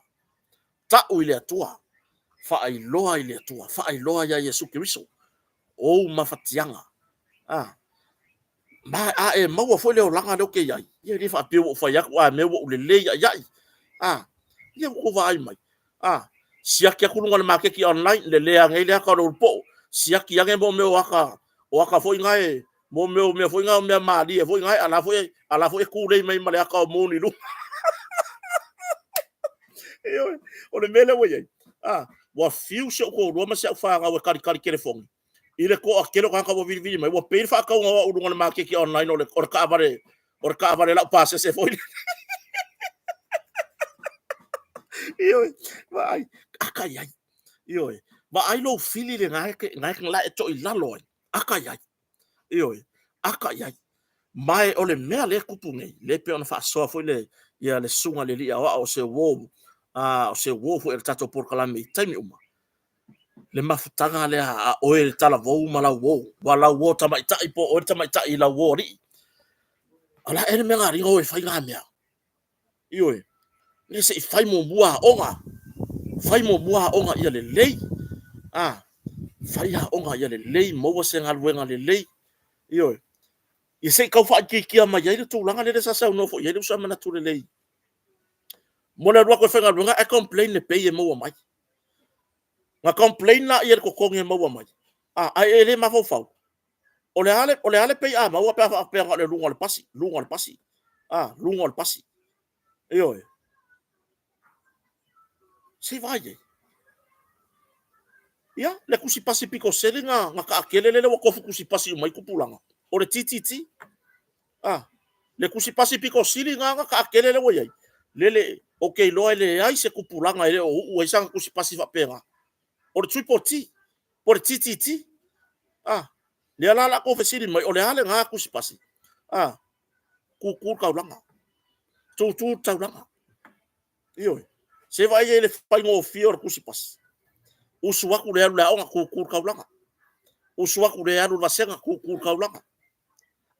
Tau i le Atua, faailoa i le Atua, faailoa ia Iesu Keriso, ou mafatiaga. Ah, ma a e maua foi le olaga lea ou te i ai, ia e le faapea ua ou fai atu a mea ua ou lelei aiai. A, ia ua ou vaai mai. A, siaki atu luga o le maketi online, lelea nei le ata o le ulupo'o, siaki ane mo mea o ata, o ata foi na e, mo mea o mea foi na o mea malie foi na e, a la foi, a la foi e tulei mai ma le ata o moon i luga. Ioe, o le mea lea ua i ai, a, ua fiu si ou toalua ma si au fanau e talitali telefoni, i le toatele o tagata ua vilivili mai, ua pei le faatauga o au i luga o le maketi online o le, o le taavale, o le taavale laupasese foi. Ioe, vaai, aka i ai. Ioe, vaai lou fili lena e te, na e la e toilalo ai, aka i ai. Ioe, aka i ai. Ma e o le mea lea e tupu nei, lea e pei ona faasoa foi le, ia le susuga i le alii aoao o se uo, o se uo foi o le tatou polokalame i taimi uma, le mafutaga lea a oe le talavou ma lau uo, ua lau uo tamaitai po o oe le tamaitai i lau uo alii. O le a ea le mea na ala ai ona o e fai na mea? Ioe, ia se i fai muamua aoga, fai muamua aoga ia lelei, a, fai aoga ia lelei, maua se galuega lelei, ioe, ia se i tau faaitiitia mai ai le tulaga lea sa saunoa foi i ai le uso a manatu lelei. Mo le alu atu e faigaluega ae complain le pay e maua mai. Na complain lea i le totogi e maua mai, a, ae e le mafaufau. O le a le, o le a le pei a maua pe a faapea na o le luga o le pasi, luga o le pasi, a, luga o le pasi. Ioe. Se i vaai i ai. Ia, le tusipasi pito sili na taatele lele ua tofu tusipasi uma ai tupulaga, o le TTT. A, le tusipasi pito sili lena na taatele lea ua i ai, lele ou te iloa e leai se tupulaga e le o uu ai sana tusipasi faapena. O le Triple T, po o le TTT. A, lea la o le a outou fesili mai o le a lena tusipasi? A, tutu le taulaga, tutu le taulaga. Ioe. Se vaai i ai i le faigofie o le tusipasi. Usu atu le alu i le aoga, tutu le taulaga. Usu atu le alu i le vasega, tutu le taulaga.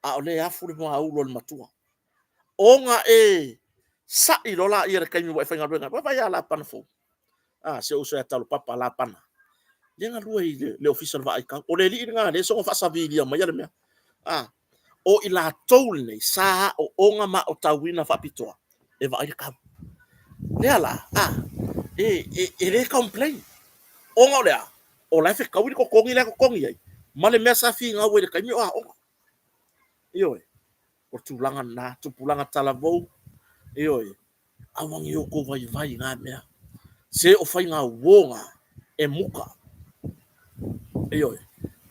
A o lea e afu le muaulu a le matua. Ona e sai loa lea i le taimi ua e faigaluega ai. Vaai ia Lapana fou, a, si ou uso ia Talopapa Lapana, lea e galue i le Ofisa o le Vaai Tau. O le alii lena o lea e soona faasavilia maia le mea. A, o i latou nei sa aooga ma aotauina faapitoa e vaai le tau. Lea la, a, e le complain. Ona o le a? O la e fetaui le totogi la e totogi ai ma le mea sa finau ai i le taimi o aoga. Ioe, o le tulaga lena, tupulaga talavou, ioe, aua ne i outou vaivai i na mea. Se o faiga uo na e muta. Ioe,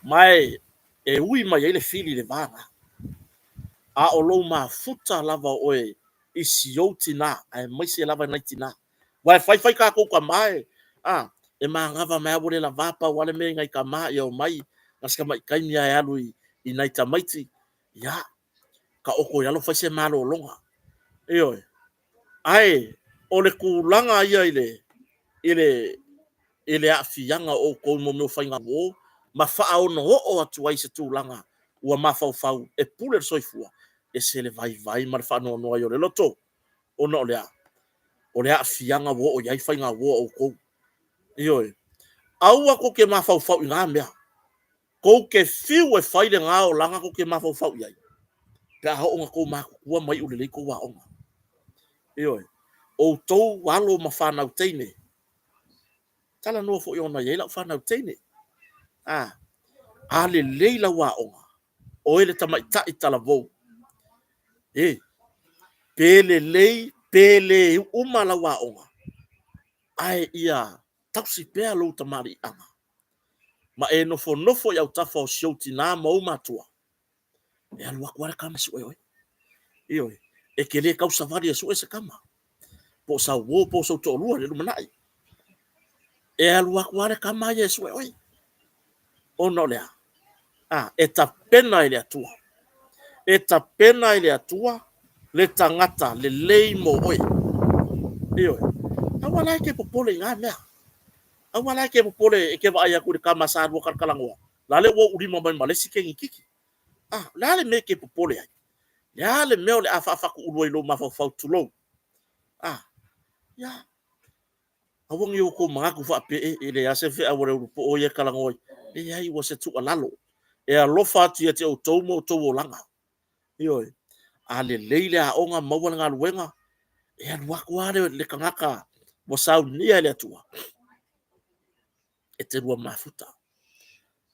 ma e ui mai ai le fili i le va lena. A o lou mafuta lava o oe i si ou tina, aemaise lava nai tina. Aua e fai fai tatou tama e, a, e manava mai lava ua le lava, pau lava le mea i nai tama ia omai na o si tamai taimi lava e alu i nai tamaiti, ia, taoto i lalo fai se malologa. Ioe. Ae o le tulaga ia i le, i le, i le aafiaga o outou i mea o faiga uo ma faaonooo atu ai i se tulaga ua mafaufau e pule le soifua, ese le vaivai ma le faanoanoa ai o le loto, ona o le a? O le aafiaga ua oo i ai faiga uo a outou. Ioe. Aua tou te mafaufau i na mea. Tou te fiu e fai lena olaga tou te mafaufau i ai, pe a oo ina outou matutua ma iu lelei tou aoga. Ioe. Outou alo ma fanau teine, talanoa foi ona e i ai lau fanau teine. A, a lelei lau aoga, oe le tamaitai talavou, e, pe lelei pe le uma lau aoga, ae ia tausi pea lou tamaliiaga ma e nofonofo i autafa o si ou tina ma ou matua, e alu atu lava le tama e sue oe. Ioe, e te le tausavali e sue se tama, po o sau uo po o sou toalua i le lumanai. E alu atu lava le tama ia e sue oe. Ona o le a? A, e tapena e le Atua. E tapena e le Atua le tagata lelei mo oe. Ioe. Aua la e te popole i na mea. Aua la e te popole e te vaai atu i le tama sa lua talatalanoa, la le ua uulima mai ma le isi teinititi. A, o le a le mea e te popole ai? Le a le mea o le a faafatuulu ai i lou mafaufau, tulou? A, ia, aua ne i outou manatu faapea, e, e leai lava se feau a le ulupoo ia e talanoa ai. Leai, ua se tuualalo e alofa atu ia te outou ma outou olaga. Ioe. A lelei le aoga, maua le galuega, e alu atu lava le, le tagata ua saunia e le Atua e te lua mafuta.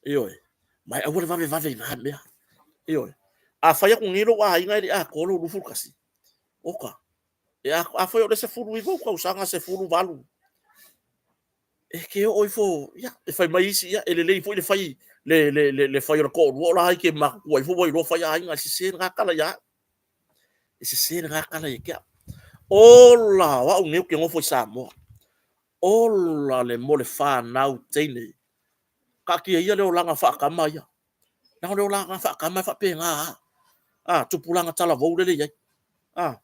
Ioe. Ma e aua le vavevave i na mea. Ioe. A fai atu nei lou aiga e le i atoa lou 21, oka, e a, afai o le 19 ou tausaga, 18, e te oo ifo, ia, e fai mai isi, ia, e lelei foi le fai, le, le, le, le fai o le toalua o la e te matutua ifo ua iloa fai aiga, e sese lena tala ia au. E sese lena tala ia te au. Ola, o au nei ou te nofo i Samoa. Ola le mo le fanau teine. Taatia ia le olaga faatama ia. Leaga o le olaga faatama e faapena lava. A, tupulaga talavou lele e i ai. A,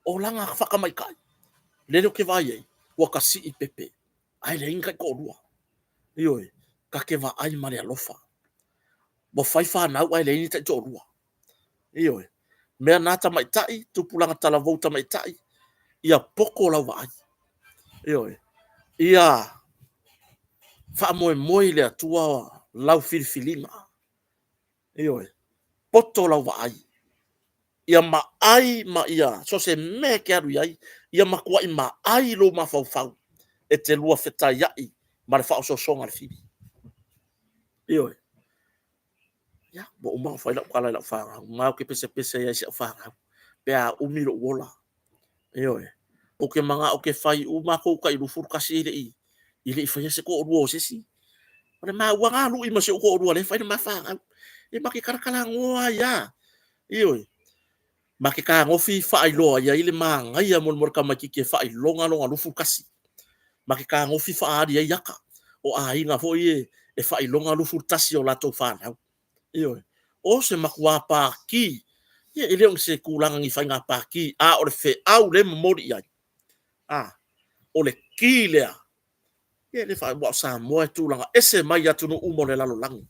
olaga faatamaitai, lele ou te vaai i ai, ua ta sii pepe, ae leai ni taitoalua. Ioe, ta te vaai ma le alofa. Ua fai fanau ae leai ni taitoalua. Ioe, mea na tamaitai, tupulaga talavou tamaitai, ia poto lau vaai. Ioe, ia faamoemoe i le Atua lau filifiliga. Ioe, poto lau vaai. Ia maai ma ia so se mea e te alu i ai, ia matuai maai lou mafaufau e te lua fetaiai ma le faaosoosoga a le fili. Ioe. Ia, ua uma ona fai lau tala i lau fanau, ma ou te pesepese ai i si au fanau, pe a umi lou ola. Ioe. Ou te manao ou te fai uma matou tai 21 e le i faia se toalua o se isi. O le maua lena lui ma si ou toalua lea e fai le ma fanau. E ma te talatalanoa ai lava. Ioe. Ma te fetagofi faailoa i ai le manaia mo le tamaitiiti e faailoga lona 21. Ma te fetagofi faaali ai ata o aiga foi ia e faailoga 21 o latou fanau. Ioe. O se matua pati, ia e le o se tulaga ni faiga pati, a o le feau lea e momoli i ai, a, o le ki lea, ia e le faa, aua o Samoa e tulaga ese mai atunuu uma o le lalolagi.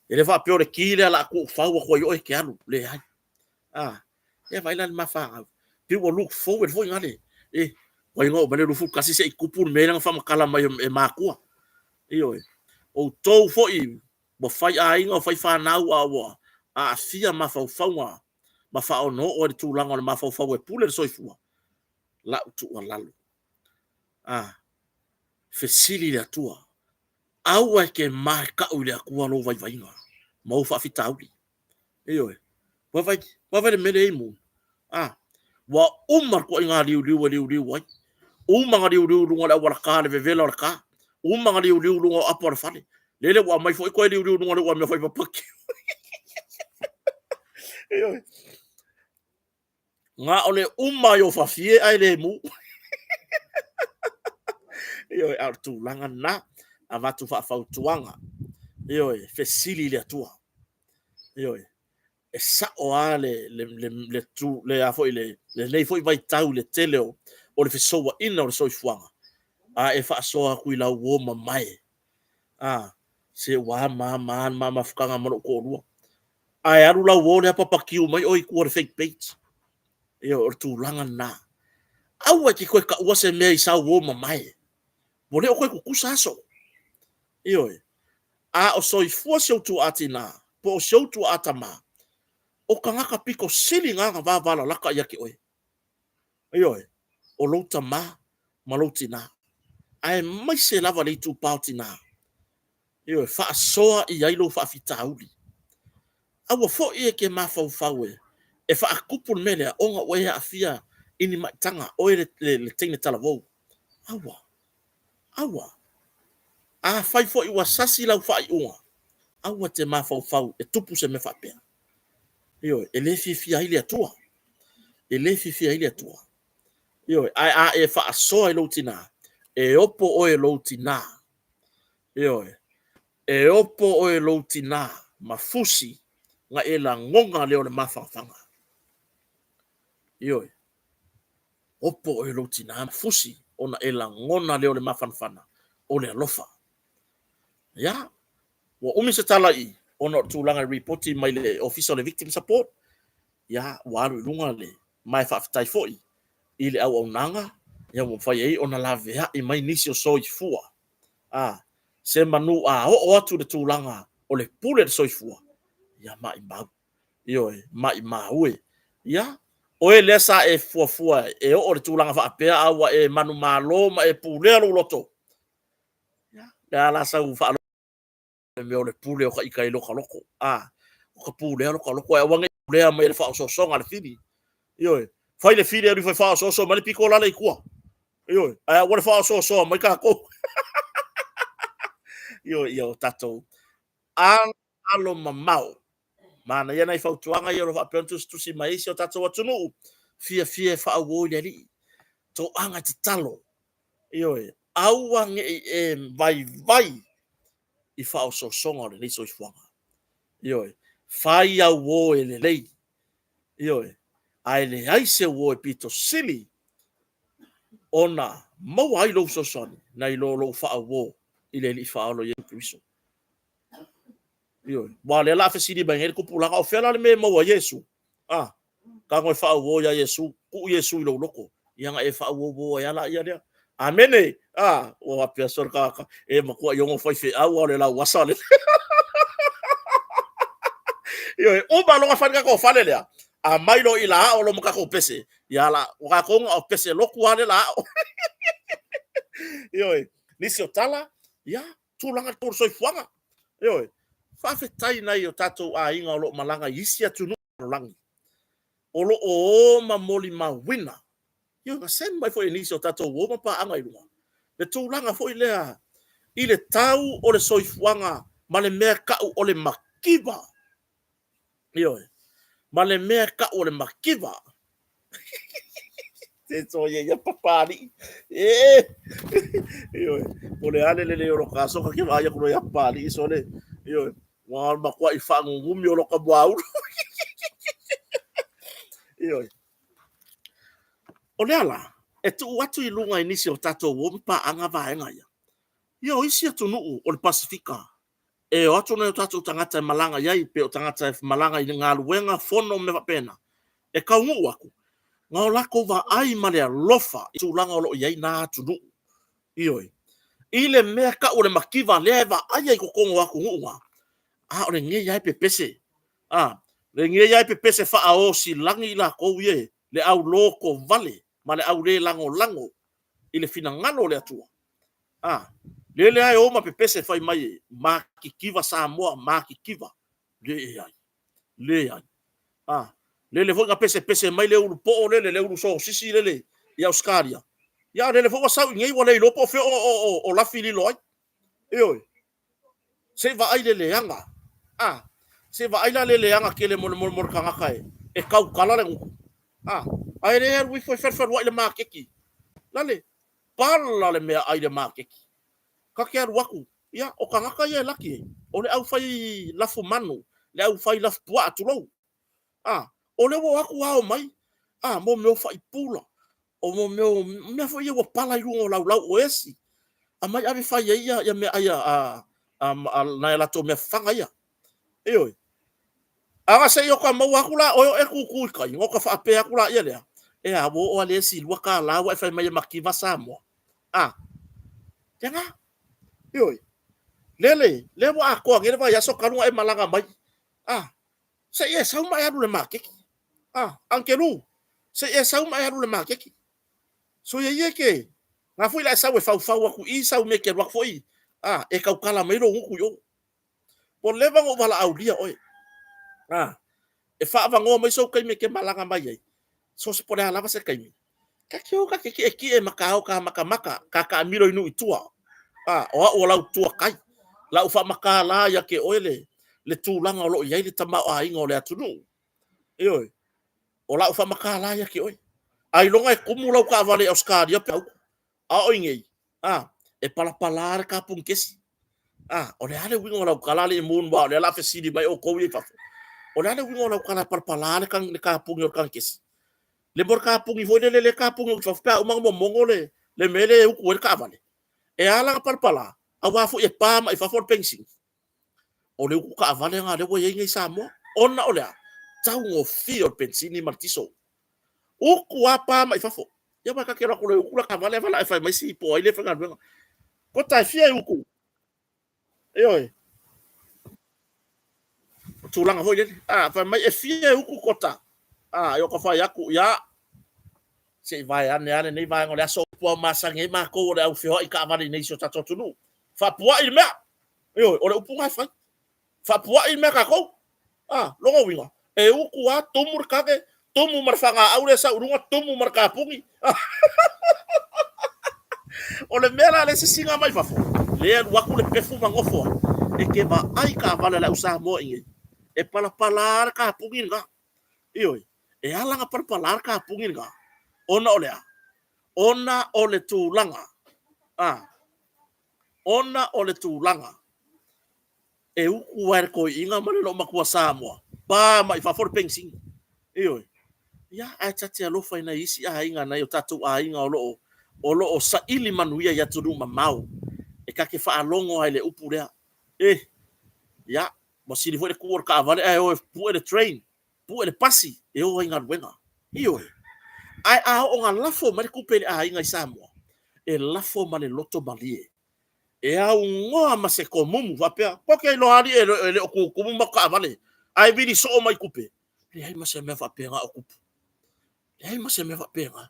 E le faapea o le ki lea o le a tuufau atu ai oe e te alu, leai. A, ia vaai la i le ma fanau, pei ua look forward foi lale, e, ua oo mai le 21 se i tupu le mea lea na faamatala mai e matua. Ioe. O outou foi ua fai aiga, ua fai fanau, a ua aafia mafaufauga ma faaonooo i le tulaga o le mafaufau e pule le soifua, lau tuualalo, a, fesili i le Atua. Aua e te matau i le Atua lou vaivaiga ma ou faafitauli. Ioe. Vaavaai, vaavaai le mea lea e i ai mo. A, ua uma le ituaiga liuliu e liuliu ai. Uma ona liuliu i luga o le auala ta, le vevela o le ta. Uma ona liuliu i luga o apo o le fale. Lele ua aumai foi toe liuliu i luga o le uamea fai papaki. Ioe. Na o le uma ai o fafie ae le mu. Ioe, a o le tulaga lena, avatu faafautuaga. Ioe, fesili i le Atua. Ioe, e sao lava le, le, le, le, tu, le, a foi, le, lenei foi vaitau i le tele o, o le fesouaina o le soifuaga, a e faasoa atu i lau uo mamae, a, se ua ama ama le ma mafutaga ma lou toalua. Ae alu lau uo lea papakiu mai oe i tua o le fake page. Ioe, o le tulaga lena. Aua e te toe taua se mea i sau uo mamae. Ua le o toe tutusa aso. Ioe. A o soifua si ou tuaa tinā, po o si ou tuaa tamā, o tagata pito sili na na vavalalata ia te oe. Ioe, o lou tamā ma lou tinā, aemaise lava le itupa o tinā. Ioe, faasoa i ai lou faafitauli. Aua foi e te mafaufau e e faatupu le mea lea ona ua e aafia i ni maitaga, oe le, le, le teine talavou. Aua, aua. Afai foi ua sasi lau faaiuga, aua e te mafaufau e tupu se mea faapea. Ioe, e le fiafia ai le Atua. E le fiafia ai le Atua. Ioe, ae a e faasoa i lou tinā, e opo oe e lou tinā. Ioe, e opo oe e lou tinā ma fusi na e lagona lea o le mafanafana. Ioe, opo oe e lou tinā ma fusi ona e lagona lea o le mafanafana o le alofa. Ia, ua umi se tala i ona o le tulaga i ripoti mai le Ofisa o le Victim Support, ia, ua alu i luga le, ma e faafetai foi i le auaunaga, ia ua mafai ai ona laveai mai nisi o soifua, a, se manu a oo atu le tulaga o le pule le soifua, ia maimau, ioe, maimau e. Ia, oe lea sa e fuafua e oo le tulaga faapea a ua e manumalo ma e pulea lou loto, Ia, le a la sau faalo le mea o le pule o ka ika i loka loko. A, o ka pulea loka loko, e aua ne i pulea mai e le faaosoosoga a le fili. Ioe, fai le fili e alu ifo e faaosooso mai le pito lale i tua. Ioe, ae aua le faaosoosoa mai tatou. Ioe, ia o tatou alo mamao. Manaia nai fautuaga ia o lo o faapea ona tusitusi mai ai si o tatou atunuu, fiafia e faauo i le Alii. Toaga e tatalo, ioe, aua ne i e vaivai i faaosoosoga o lenei soifuaga. Ioe, fai au uo e lelei. Ioe, ae leai se uo e pito sili ona maua ai lou fesoasoani nai lo lou faauo i le Alii Faaola Iesu Keriso. Ioe, aua o lea o le a fesili mai nei le tupulaga, o fea la le mea e maua ai Iesu? A, tago e faauo ia Iesu, tuu Iesu i lou loto, ia ona e faauouo ai lava laia lea. Amene! A, ua faapea solo tagata, e matuai ono faifeau a o le lauasa le. Ioe, uma loa ona fai le tatou fale lea, aumai loa i la ao lo ma tatou pese, ia la, o tatou na o pese lotu lava lea la ao. Ioe, nisi o tala, ia, tulaga o le soifuaga. Ioe. Faafetai nai o tatou aiga o lo o malaga i isi atunuu lalolagi, o lo o o ma molimauina. Ioe, na send mai foi e nisi o tatou uo ma paaga i luga, le tulaga foi lea i le tau o le soifuaga ma le mea e tau o le mativa. Ioe, ma le mea e tau o le mativa. Se soia ia Papalii. E! Ioe, po o le a le lelei o lota aso, ta te vaai atu loa ia Papalii, sole, ioe, ua matuai faanunumi o lota muaulu. Ioe. O lea la, e tuu atu i luga i nisi o tatou uo ma paaga vaega ia. Ia, o isi atunuu o le Pasefika, e o atu nai o tatou tagata e malaga i ai, pe o tagata e malaga i galuega, fono ma mea faapena, e taunuu atu, na o latou vaai ma le alofa i tulaga o lo o i ai na atunuu. Ioe. I le mea e tau o le mativa lea e vaaia i totonu o atunuu na, a o lenei lava e pepese. A, lenei lava e pepese faaosilagi i latou ia, le aulotovale ma le aulelagolago i le finagalo o le Atua. A, lele lava e o ma pepese fai mai e matitiva Samoa, matitiva. Leai, leai. A, lele foi na pesepese mai le ulu poo lele, le ulu sosisi lele i Ausetalia, ia a o lele foi ua sau i inei ua le iloa po o fea o lafi lilo ai. Ioe. Se i vaai le leaga. A, se i vaai la le leaga tele mo le tagata e tautala le gutu. A, ae le alu ifo e felufeluai i le maketi. Lale, pala le meaai i le maketi. Ta te alu atu, ia, o tagata ia e laki ai, o le au fai lafumanu, le au fai lafupuaa tulou. A, o lea ua o atu ao mai, a, mo mea o faipula, o mea o mea foi ia ua pala i luga o laulau o esi, aumai ave fai ai ia meaai a nai a latou mea fafaga ia. Ioe. A na se i ota maua atu la oe o e tutu i tai, ona ota faapea atu laia lea, e a, ua oo lava le esi $2 ua e fai mai e mativa Samoa. A, lena. Ioe. Lele, lea ua atoa nei le vaiaso talu ona e malaga mai. A, se i e sau ma e alu i le maketi. A, Agelu, se i e sau ma e alu i le maketi. Soia ia e ke, na foi la e sau e faufau atu i i sau mea e te alu atu foi, a, e tautala mai lou gutu i o. Ua leva ona ou valaaulia oe, a, e faaavanoa mai sou taimi e te malaga mai ai, so se po o le a lava se taimi, ta te o ta te tietie ma ta o ta matamata, ta taamilo i nuu i tua. A, o au o lau tua kai, lau faamatala ia te oe le, le tulaga o lo o i ai le tamaoaiga o le atunuu. Ioe, o lau faamatala ia te oe. Ailoga e tumu lau taavale i Ausetalia pe a uta. A o i nei, a, e palapala le kapuni kesi. A, o le a le uiga o lau tala alii Moon, aua o lea o le a fesili mai outou ia i fafo. O le a le uiga o lau tala e palapala le kapuni o le kani-kesi? Le mea o le kapuni foi lele, lea e kapuni i fafo pe a uma ona momono le mea lea e utu ai le taavale. E ala ona palapala, aua foi e pa mai fafo le penisini. O le utu taavale lena lea ua i ai nei Samoa. Ona o le a? Taugofie o le penisini ma le tiso. Utu lava pa mai fafo. Ia aua ta te alu atu loa e utu la taavale ae valaau fai mai si po o ai lea e faigaluega. Kota e fia e utu? Ioe. O tulaga foi lele. A, fai mai e fia e utu kota? A, e o ka fai atu, ia, se i vae ane lava lenei vaega o le aso ua masani ai matou o le au feoai taavale i nei i si o tatou atunuu. Faapuai le mea. Ioe, o le upu lena e fai. Faapuai le mea a tatou. A, lona uiga, e utu lava, tumu le kage, tumu ma le fagaau lea e sau i luga, tumu ma le kapuni. O le mea la lea e sisiga mai fafo, lea e alu atu le pefu ma nofo ai, e te vaai taavale a le au Samoa i inei, e palapala lava le kapuni lena. Ioe, e ala ona palapala le kapuni lena, ona o le a? Ona o le tulaga, a, ona o le tulaga e utu ai le toeaina ma le loomatua Samoa, pa mai fafo le penisini. Ioe. Ia, ae ta te alofa i nai isi aiga, nai o tatou aiga o lo o o lo o saili manuia i atunuu mamao, e ta te faalogo lava i le upu lea, e, ia, ua sili foi le tu o le taavale ae o e pue le train, pue le pasi e o ai i galuega. Ioe. Ae a oo ina lafo mai le tupe i le aiga i Samoa, e lafo ma le loto malie. E aunoa ma se tomumu faapea, Koke iloa alii e le o tutumu matou taavale, ae vili soo mai tupe. Leai ma se mea faapena o tupu. Leai ma se mea faapena.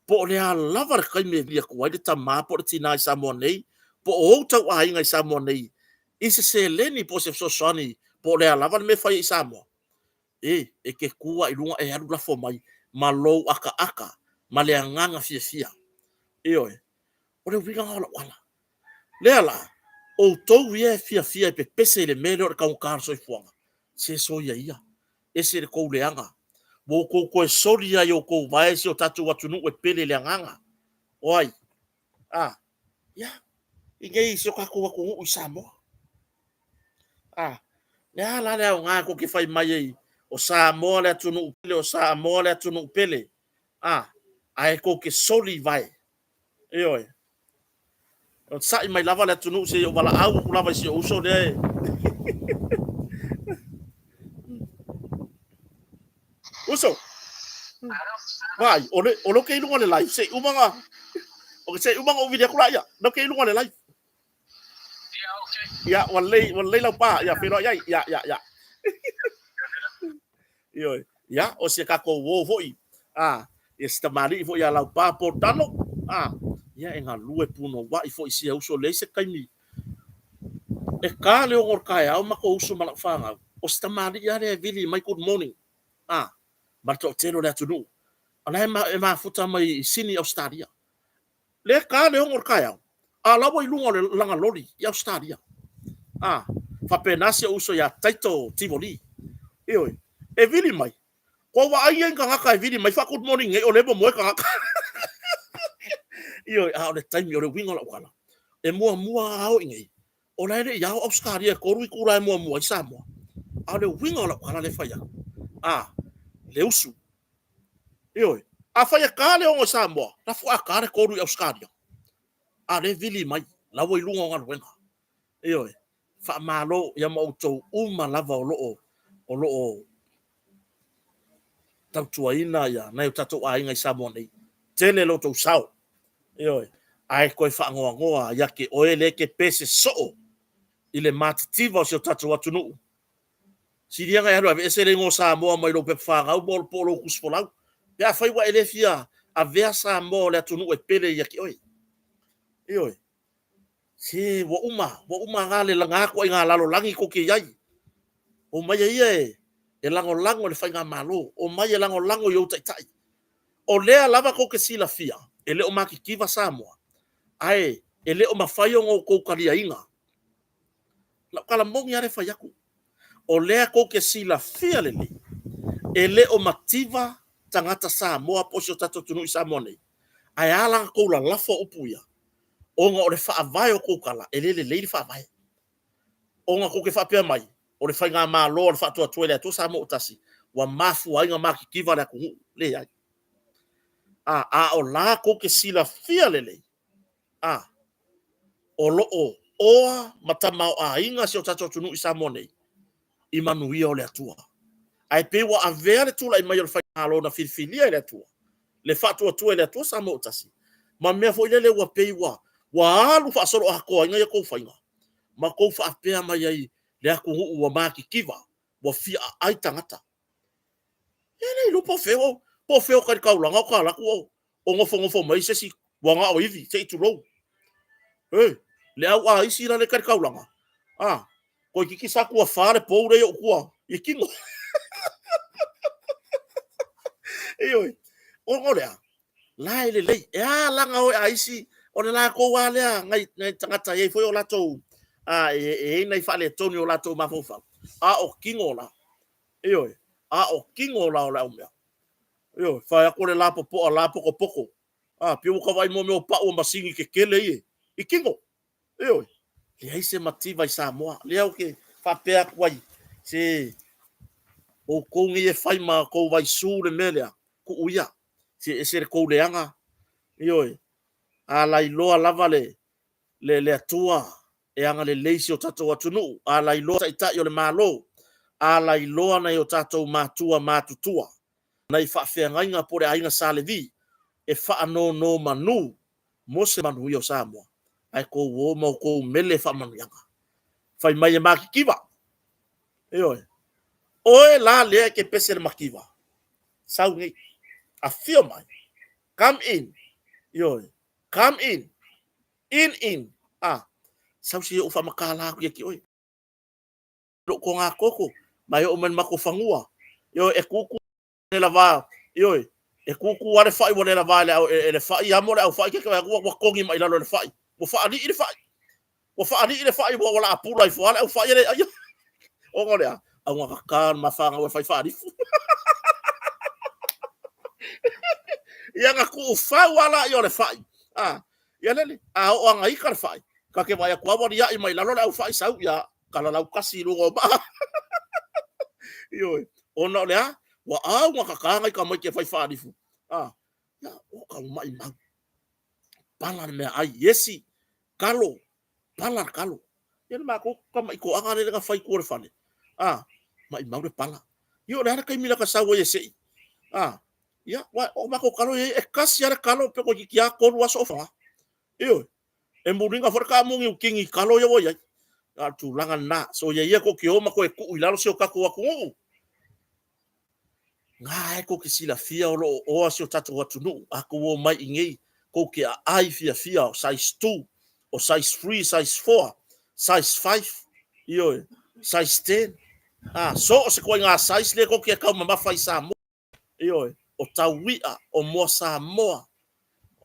Po o le a lava le taimi e vili atu ai le tama po o le tina i Samoa nei, po o ou tauaiga i Samoa nei, i se seleni po o se fesoasoani po o le a lava le mea e fai ai i Samoa, e, e te tu lava i luga e alu lafo mai ma lou akaaka ma le agaga fiafia. Ioe. O le uiga lena o lau tala. Lea la, outou ia e fiafia e pepese i le mea lea o le taugata o le soifuaga, se soia ia, ese le tou leaga. Ua outou toe soli lava i outou vae si o tatou atunuu e pele i le agaga. O ai? A, ia, i inei i si o tatou atunuu i Samoa. A, le a la le aoga tou te fai mai ai o Samoa le atunuu pele, o Samoa le atunuu pele. A, ae tou te soli i vae. Ioe. Onosai mai lava le atunuu se i ou valaau atu lava i si ou uso lea e... Uso! Vaai, o le, o le ke i luga o le live, se i uma na, se i uma na ou vili atu laia, o ke i luga o le live. Ia, ua lelei, ua lelei lau pa, ia, feiloai ai, ia, ia, ia. Ioe. Ia, o si a tatou uo foi, a, ia si tamalii foi ia Laupa Paul Dano, a, ia e galue punouai foi i sia uso, leai se taimi e ta le 6 o le taeao matou usu ma lau fanau, o si tamalii lava lea e vili mai good morning, a, ma le toatele o le atunuu. O la e mafuta mai i Sini, Ausetalia. Lea e ta le 6 o le taeao, a o la ua i luga o le lana loli i Ausetalia. A, faapena si ou uso ia Taito Tivoli. Ioe, e vili mai, kua vaai ia i tagata e vili mai faa-good morning nei o lea e momoe tagata. Ioe, a o le taimi, o le uiga o lau tala, e muamua lava ao i inei, o la e le i ao Ausetalia e 3 itula e muamua ai Samoa. A o le uiga o lau tala lea e fai atu, a, le usu. Ioe, afai e ta le 6 i Samoa, la faatoa ta le 3 i Ausetalia. A o lea e vili mai, la ua i luga o galuega. Ioe, faamalo ia ma outou uma lava o lo o o lo o tautuaina ia nai o tatou aiga i Samoa nei. Tele lo outou sao. Ioe, ae toe faanoanoa ia te oe lea e te pese soo i le matitiva o si o tatou atunuu. Silia na e alu e aveese le igoa o Samoa mai lou pepa fanau po o lou tusi folau, pe afai ua e le fia avea Samoa o le atunuu e pele ia te oe. Ioe. Se ua uma, ua uma na le na ituaiga lalolagi tou te i ai. Omaia ia e lagolago i le faigamalo, omai e lagolago i ou taitai. O lea lava tou te silafia, e le o matitiva Samoa, ae e le o mafai ona outou taliaina. Lau tala moni lava lea e fai atu. O lea tou te silafia lelei, e le o mativa tagata Samoa po o si o tatou atunuu i Samoa nei. Ae a la ona tou lalafo upu ia, ona o le faavae o tou tala, e le lelei le faavae. Ona tou te faapea mai, o le faigamalo a le Faatuatua i le Atua Samoa ua Tasi, ua mafua ai ona matitiva le atunuu. Leai. A, a o la tou te silafia lelei, a, o lo o oa ma tamaoaiga si o tatou atunuu i Samoa nei i manuia o le Atua. Ae pei ua avea le tulai mai o le Faigamalo na filifilia e le Atua, le Faatuatua i le Atua Samoa ua Tasi, ma mea foi lele ua pei ua, ua alu faasoloatoa ai a outou faiga, ma outou faapea mai ai le atunuu ua matitiva, ua fia aai tagata. E le iloa po o fea o, po o fea o ta i le taulaga o ta alu atu o, o nofonofo mai se isi ua na o ivi, se i tulou. E, le au aisi la le ta i le taulaga, a, toeitiiti sa tuafa le pou lea i ou tua i tino. Ioe, ona o le a? La e lelei. E a la na o e aisi, o le latou lava lea, nai, nai tagata e i ai foi o latou, a, e, e i ai nai faaletonu i o latou mafaufau, a o tino la. Ioe, a o tino la o le au mea. Ioe, fai atu o le lapopoa lapotopoto. A, pei ua ta vaai i mea o pau o masini tetele ia i tino. Ioe, leai se mativa i Samoa. Lea ou te faapea atu ai, se outou nei e fai ma tou vaisu le mea lea, tuu ia, se ese le tou leaga. Ioe, a lailoa lava le, le, le Atua e agalelei si o tatou atunuu, a lailoa taitai o le Malo, a lailoa nai o tatou matua matutua, nai faafeagaiga po o le aiga Sa Levi e faanonomanu mo se manuia o Samoa, ae tou o ma outou mele faamanuiaga. Fai mai e matitiva. Ioe. Oe la lea e te pese le mativa. Sau nei. Afio mai. Come in. Ioe. Come in. In in. A. Sau se i ou faamatala atu ia te oe. Lou toga toto, ma e oo mai i le matou fanua. Ioe, e tutu le lava, ioe, e tutu lava le fai ua le lava e le fai amo le aufai ke atu ua togi mai lalo e le fai. Ua faalii le fai. Ua faalii le fai ua la pula ifo lava le aufai e le aia. Ona o le a? Augatata le mafanau e fai faalifu. Ia na tuufau lava laia o le fai. A, ia lele, a oo lava ina ita le fai, ta te vaai atu lava ua liai mai lalo le aufai sau, ia kalalau tasi i luga o maa. Ioe, ona o le a? Ua augatata nai tamaiti e fai faalifu. A, ia, o ka maimau. Pala le meaai, iesi, kalo, pala le kalo. Ia le matou tama'i toaga lele na fai i tua o le fale, a, maimau le pala. Ia o le a le taimi lata sau ai e sei? A, ia, o matou kalo ia e tasi lava le kalo pe toeitiiti lava 3 aso o faga. Ioe, e muliga foi le taamu niutigi i kalo ia ua i ai. A o le tulaga lena, soia ia tou te o ma toe tuu i lalo si o tatou atunuu. Na e tou te silafia o lo o oa si o tatou atunuu. A tou omai i inei, tou te aai fiafia o size 2, o size 3, size 4, size 5, ioe, size 10. A, so o se ituaiga size lea tou te taumamafa i Samoa. Ioe, o taui'a, o moa Samoa,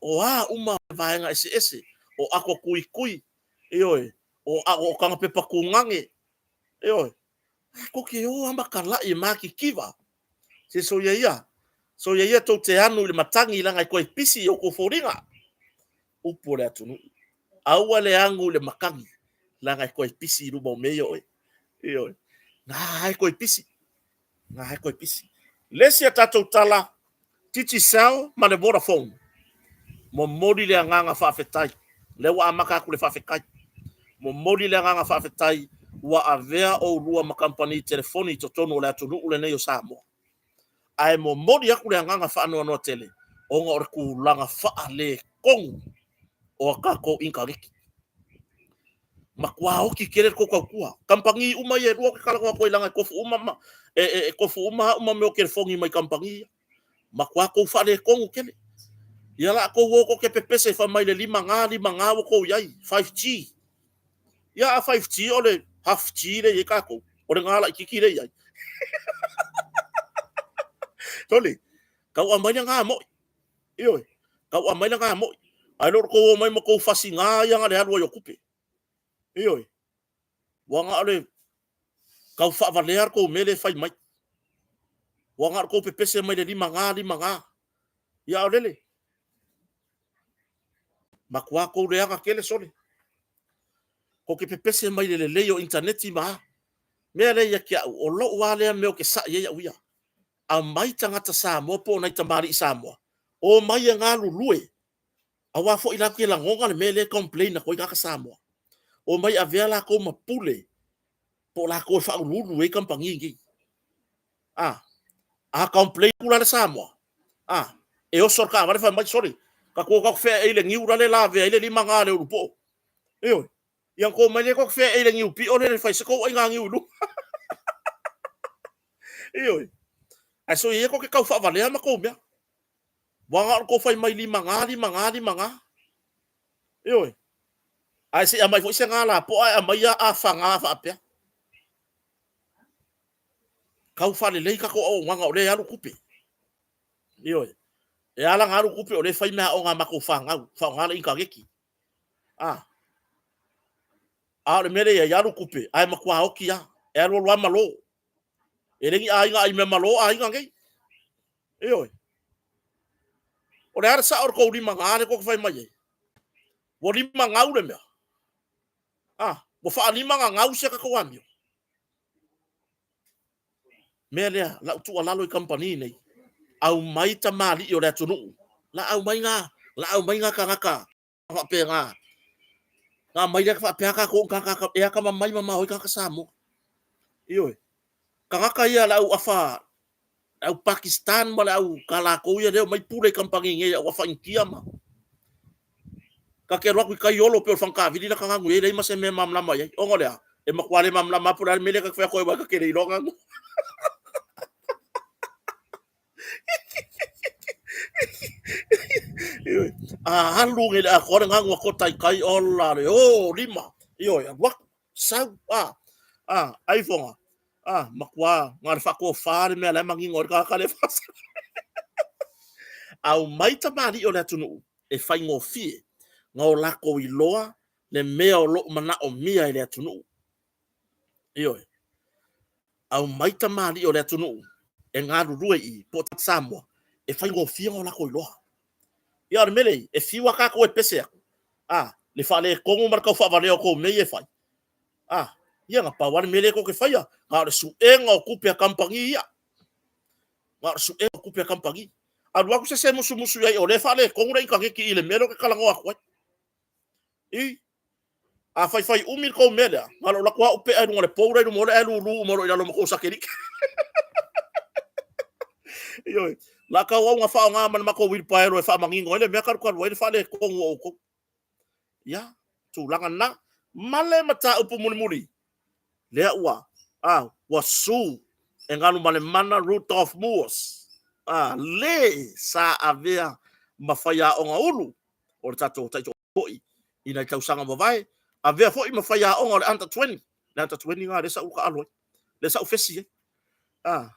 o a uma vaega eseese, o ato tuitui, ioe, o tagapepa tugage, ioe. Ae tou te o lava ma talai e matitiva. Se soia ia, soia ia tou te anu i le matagi leaga e toe pisi i outou foliga. Upu o le atunuu. Aua le anu i le matagi leaga e toe pisi i luma o mea ia o oe. Ioe. Na e toe pisi. Na e toe pisi. Le isi a tatou tala, Digicel ma le Vodafone. Momoli le agaga faafetai. Lea ua amata atu le faafetai. Momoli le agaga faafetai ua avea oulua ma kamupani telefoni i totonu o le atunuu lenei o Samoa. Ae momoli atu le agaga faanoanoa tele ona o le tulaga faaletonu o a tatou initaneti. Matua oti tele le tou tautua. Kamupani uma ia e lua ou te talanoa atu ai leaga e tofu uma ma e tofu uma au ma mea o telefoni mai kamupani ia. Matua tou faaletonu tele. Ia la tou o tou te pepese fai mai le 5G, 5G ua tou i ai, 5G. Ia a 5G o le half G lea i ai tatou. O le G laitiiti lea i ai. Sole, tau aumai le G moi. Ioe, tau aumai le G moi. Ae le o le tou omai ma tou fasi G ia na o le alu ai o tupe. Ioe. Ua na o le tau faavalea le tou mea lea e fai mai. Ua na o le tou pepese mai le 5G, 5G. Ia a o lele. Matua tou leaga tele sole. Tou te pepese mai le lelei o initaneti ma a. Mea lea ia te au, o lou lava lea mea ou te sai ai au ia. Aumai tagata Samoa po o nai tamalii Samoa, omai e galulue, aua foi latou te lagona le mea lea e complain atu ai tagata Samoa. Omai avea latou ma pule po o latou e faauluulu i ai kamupani nei. A, a complain atu la le Samoa, a, e oso le taavale fai mai, sole, tatou o tatou feaei i le niu lale lavea ai le 5G a le Ulupo. Ioe. Ia ona tou omai lea tou te feaei i le niu pio lea e fai se tou aiga niu i luga. Ioe. Ae soia ia tou te tau faavalea ma tou mea. Ua na o le tou fai mai 5G, 5G, 5G. Ioe. Ae se i aumai foi se ga lapoa ae aumai ia afaga faapea. Tau faalelei tatou auaunaga o lea e alu tupe. Ioe. E ala ona alu tupe o lea e fai meaaoga a matou fanau, faaaoga le initaneti. A. A o le mea lea e i ai, alu tupe, ae matua oti lava. E alu alu lava malo. E le ni aiga ai mea malo aiga nei. Ioe. O le a le sao o le tou 5G lea tou te fai mai ai? Ua lima gau le mea. A, ua faalima ona gau si a tatou amio. Mea lea, lau tuualalo i kamupani nei, aumai tamalii o le atunuu, la aumai ngā, la aumai ngā tagata faapena. Na aumai lea faapea tatou tagata e atamamai mamao ai tagata Samoa. Ioe. Tagata ia le au afa, le au Pakistan ma le au ka latou ia lea omai pule i kamupani nei, au afa Initia ma ta te alu atu i tai olo pei o le fagataavili lata ganu i ai, leai ma se mea e malamalama i ai. Ona o le a? E matua le malamalama lava po o le a le mea lea ta te fai atu ai aua ta te le iloa ganu. A alu nei i le atoa le ganu a taitai, ola le o lima. Ioe, alu atu, sau, a, a, ai foga, a, matua, na o le faatofa le mea la e manino ai le tagata lea e faasala. Aumai tamalii o le atunuu e faigofie na o latou iloa le mea o lo o manaomia e le atunuu. Ioe. Aumai tamalii o le atunuu e galulue i i, po o Samoa, e faigofie ona latou iloa. Ia o le mea lea e i ai, e fiu lava tatou e pese atu, a, le faaletonu ma le tau faavalea o tou mea ia e fai, a, ia na pau lava le mea lea tou te faia, na o le suega o tupe a kamupani ia. Na o le suega o tupe a kamupani. Alu atu se isi e musumusu i ai o lea e faaletonu le initaneti i le mea lea ou te talanoa atu ai. I, a faifai umi le tou mea lea, na o lou alu atu lava ou pea i luga o le pou la i luma o le ae lulu uma loa i lalo ma tou satelite. Ioe, o le a tauau ina faaaoga ma le matou uilipaelo e faamanino ai le mea talu talu ai le faaletonu o outou. Ia, tulaga na. Ma le mataupu mulimuli, lea ua, a, ua su e Galumalemana Rudolf Moores, a, le sa avea ma faiaoga ulu o le tatou taitoa foi i nai tausaga ua mavae, avea foi ma faiaoga o le Under 20, le Under 20 lena lea sa ou taaalo ai, lea sa ou fesi ai. A,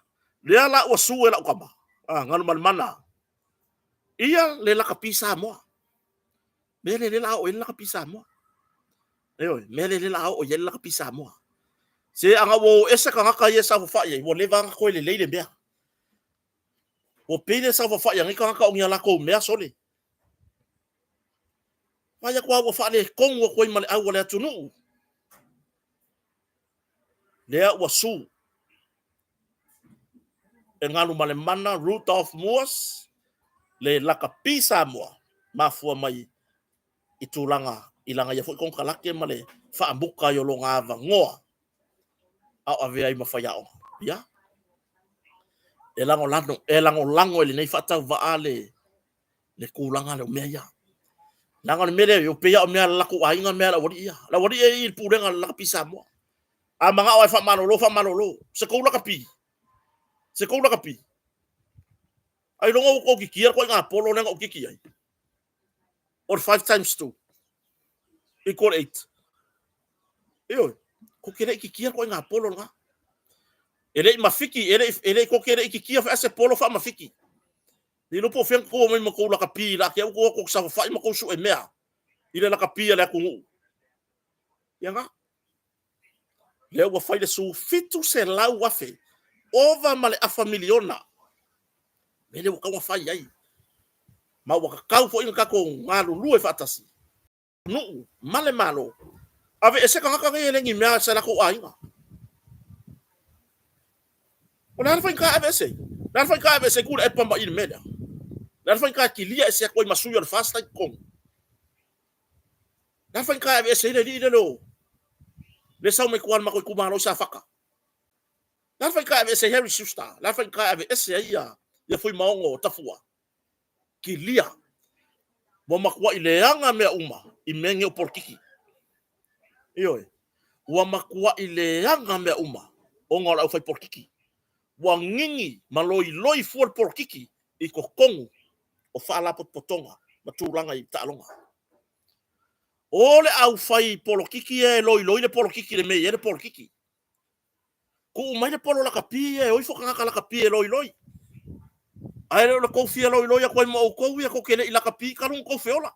lea la ua su e lau tama, a, Galumalemana, ia le lakapi Samoa. Mea lea la oo i ai le lakapi Samoa. Ioe, mea lea la oo i ai le lakapi Samoa. Se ana ua o ese tagata ia e saofafai ai, ua leva ona toe lelei le mea. Ua pei le saofafai a nei tagata o ni a latou mea, sole. Vaai atu lava ua faaletonu atu ai ma le au a le atunuu. Lea ua su e Galumalemana Rudolf Moores le lakapi Samoa, mafua mai i tulaga i lana ia foi konekarate ma le faamuta ai o lona avanoa a o avea ai ma faiaoga. Ia, e lagolago, e lagolago e lenei faatauvaa le le tulaga lea o mea ia. Leaga o le mea lea, e pei lava o mea a le latou aiga mea a le aualii ia. Le aualii e i i le pulega a le lakapi Samoa. A manao lava e faamalolo, faamalolo. Se tou lakapi? Se tou lakapi? Ailoga ua tou kikia le ituaiga polo lea na ou kiki ai? O le 5 times 2 equal 8. Ioe, tou te le i kikia le ituaiga polo lena. E le i mafiki, e le i, e le i, tou te le i kikia foi a se polo faamafiki. Le iloa po o fea na tou omai ma tou lakapi la te au tou o atu saofafai ma tou sue mea i le lakapi a le atunuu. Ia na. Lea ua fai le su 700,000 ova ma le afa miliona. Mea lea ua tatau ona fai ai. Ma ua tatau foi ona tatou galulue faatasi. Nuu ma le Malo. Aveese tagata nei e le ni mea a se latou aiga. O le a le faigata e aveese ai? O le a le faigata e aveese ai Tuilaepa ma i i le mea lea? O le a le faigata e kilia ese atu ai ma sui o le FAST la i totonu? O le a le faigata e aveese ai le alii lea o le sau mai tua i le matou itumalo i Safata? O le a le faigata e aveese ai Harry Schuster? O le a le faigata e aveese ai ia Fuimaono Tafua? Kilia. Ua matuai leaga mea uma i mea nei o polokiki. Ioe. Ua matuai leaga mea uma ona o le aufai polokiki. Ua gigi ma loiloi fua le polokiki i totonu o faalapotopotoga ma tulaga i taaloga. O le aufai polokiki ia e loiloi le polokiki i le mea e i ai le polokiki. Tuu mai le polo lakapi ia e o ifo tagata lakapi e loiloi. Ae le o le tou fia loiloi atu ai ma outou ia tou te le i lakapi talu ona tou feola.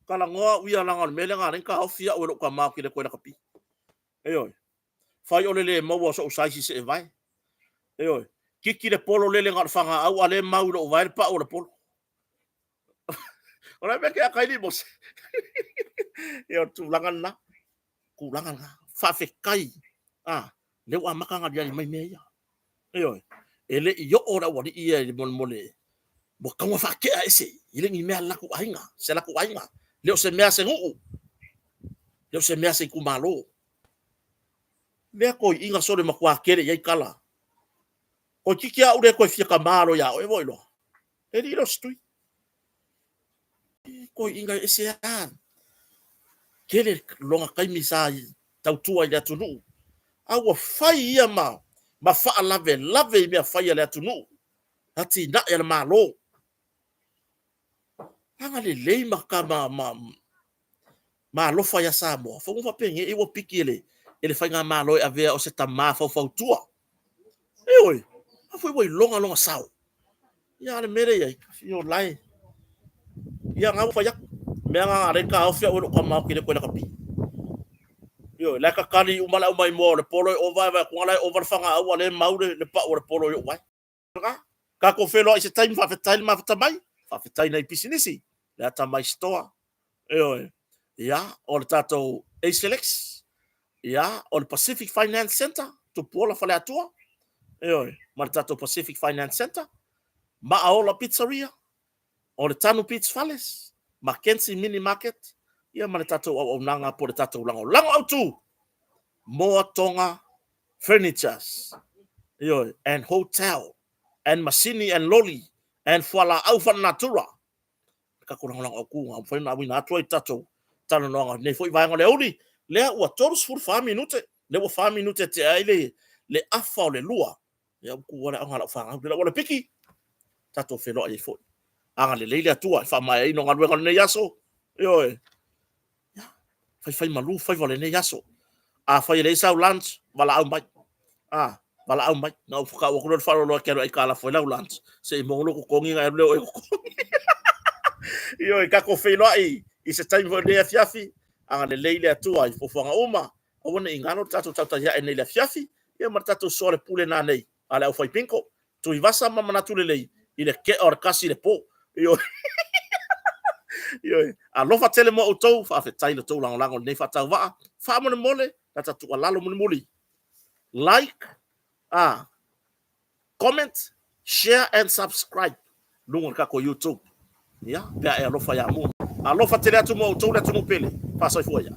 Talanoa au ia leaga o le mea lea na ala ai ona taofi au e lou tama ou te le toe lakapi. Ioe. Fai o le le maua o sou size i seevae. Ioe. Kiki le polo lele na o le fagaau a o lea e mau i lou vae le pau o le polo. O le mea ke akaili mo se. Ia o le tulaga lena. Tulaga lena. Faafetai. Ah, lea ua amata ona aliali mai mea ia. Ioe. E le i oo le aualii ia i le molemole ua tatau ona faatea ese, e le ni mea a le latou aiga, se latou aiga, le o se mea a se nuu, le o se mea a se itumalo. Lea toeaiina sole matua tele i ai tala. Toeitiiti lava ou le toe fia tama loa ia oe, ua iloa. E alii lea o se tui. E toeaiina ese lava. Tele lona taimi sa tautua i le atunuu. A ua fai ia ma, ma faalavelave i mea fai a le atunuu, atinae a le Malo. Agalelei ma, ma, ma, ma alofa ia Samoa, fogu faapenei ua piki e le e le faigamalo e avea o se tama faufautua. Ioe, a foi ua iloga lona sao. Ia a o le mea lea e i ai, io lae. Ia na ua fai atu. Mea na na alai taofi au e lou tama ou te le toe lakapi. Ioe, la e tatali uma le aumaimoa o le polo e ova ae vaai atu la e ova le fanaau a o lea e mau le pau a le polo i ou vae. Lena. Tatou feiloai i se taimi, faafetai le mafata mai, faafetai i nai pisinisi, le Atamai Store, ioe, ia, o le tatou Acelex, ia, o le Pacific Finance Centre, Tupuola Faleatua, ioe, ma le tatou Pacific Finance Centre, Maaola Pizzeria, o le Tanu Beach Fales, Mackenzie Mini Market, ia ma le tatou auaunaga po o le tatou lagolago autu, Moa Tonga Furnitures, ioe, and Hotel, and Masini and Loli, and Fualaau Faalenatura. Le tatou lagolago autu na mafai ona auina atu ai tatou talanoaga i lenei foi vaega o le aoauli. Lea ua 34 minute, lea ua 4 minute e tea ai le, le afa o le lua. Ia ua tu le aoga a lau fanau. Le lau le piki, tatou feiloai ai foi. Agalelei le Atua i faamaeaina o galuega o lenei aso. Ioe. Ia, faifai malu faiva o lenei aso. Afai e leai sau lunch, valaau mai. A, valaau mai. Na ou tau atu lea o le faaaloalo e te alu e aitalafo ai lau lunch, se i maua lou totogi ona e alu lea o oe e totogi. Ioe, tatou feiloai i se taimi foi o lenei afiafi, agalelei le Atua i fuafuaga uma, aua ne i galo le tatou tautai ae nei i le afiafi, ia ma le tatou soalepule nanei a le aufai bingo. Tuivasa ma manatu lelei i le tea o le kasi i le po. Ioe. Ioe. Alofa tele mo outou, faafetai i lo outou lagolago i lenei faatauvaa. Faamolemole, la ta tuualalo mulimuli. Like, ah, comment, share and subscribe luga o le tatou YouTube. Ia, pe a e alofa ia mua. Alofa tele atu mo outou le atunuu pele. Faasoifua ia.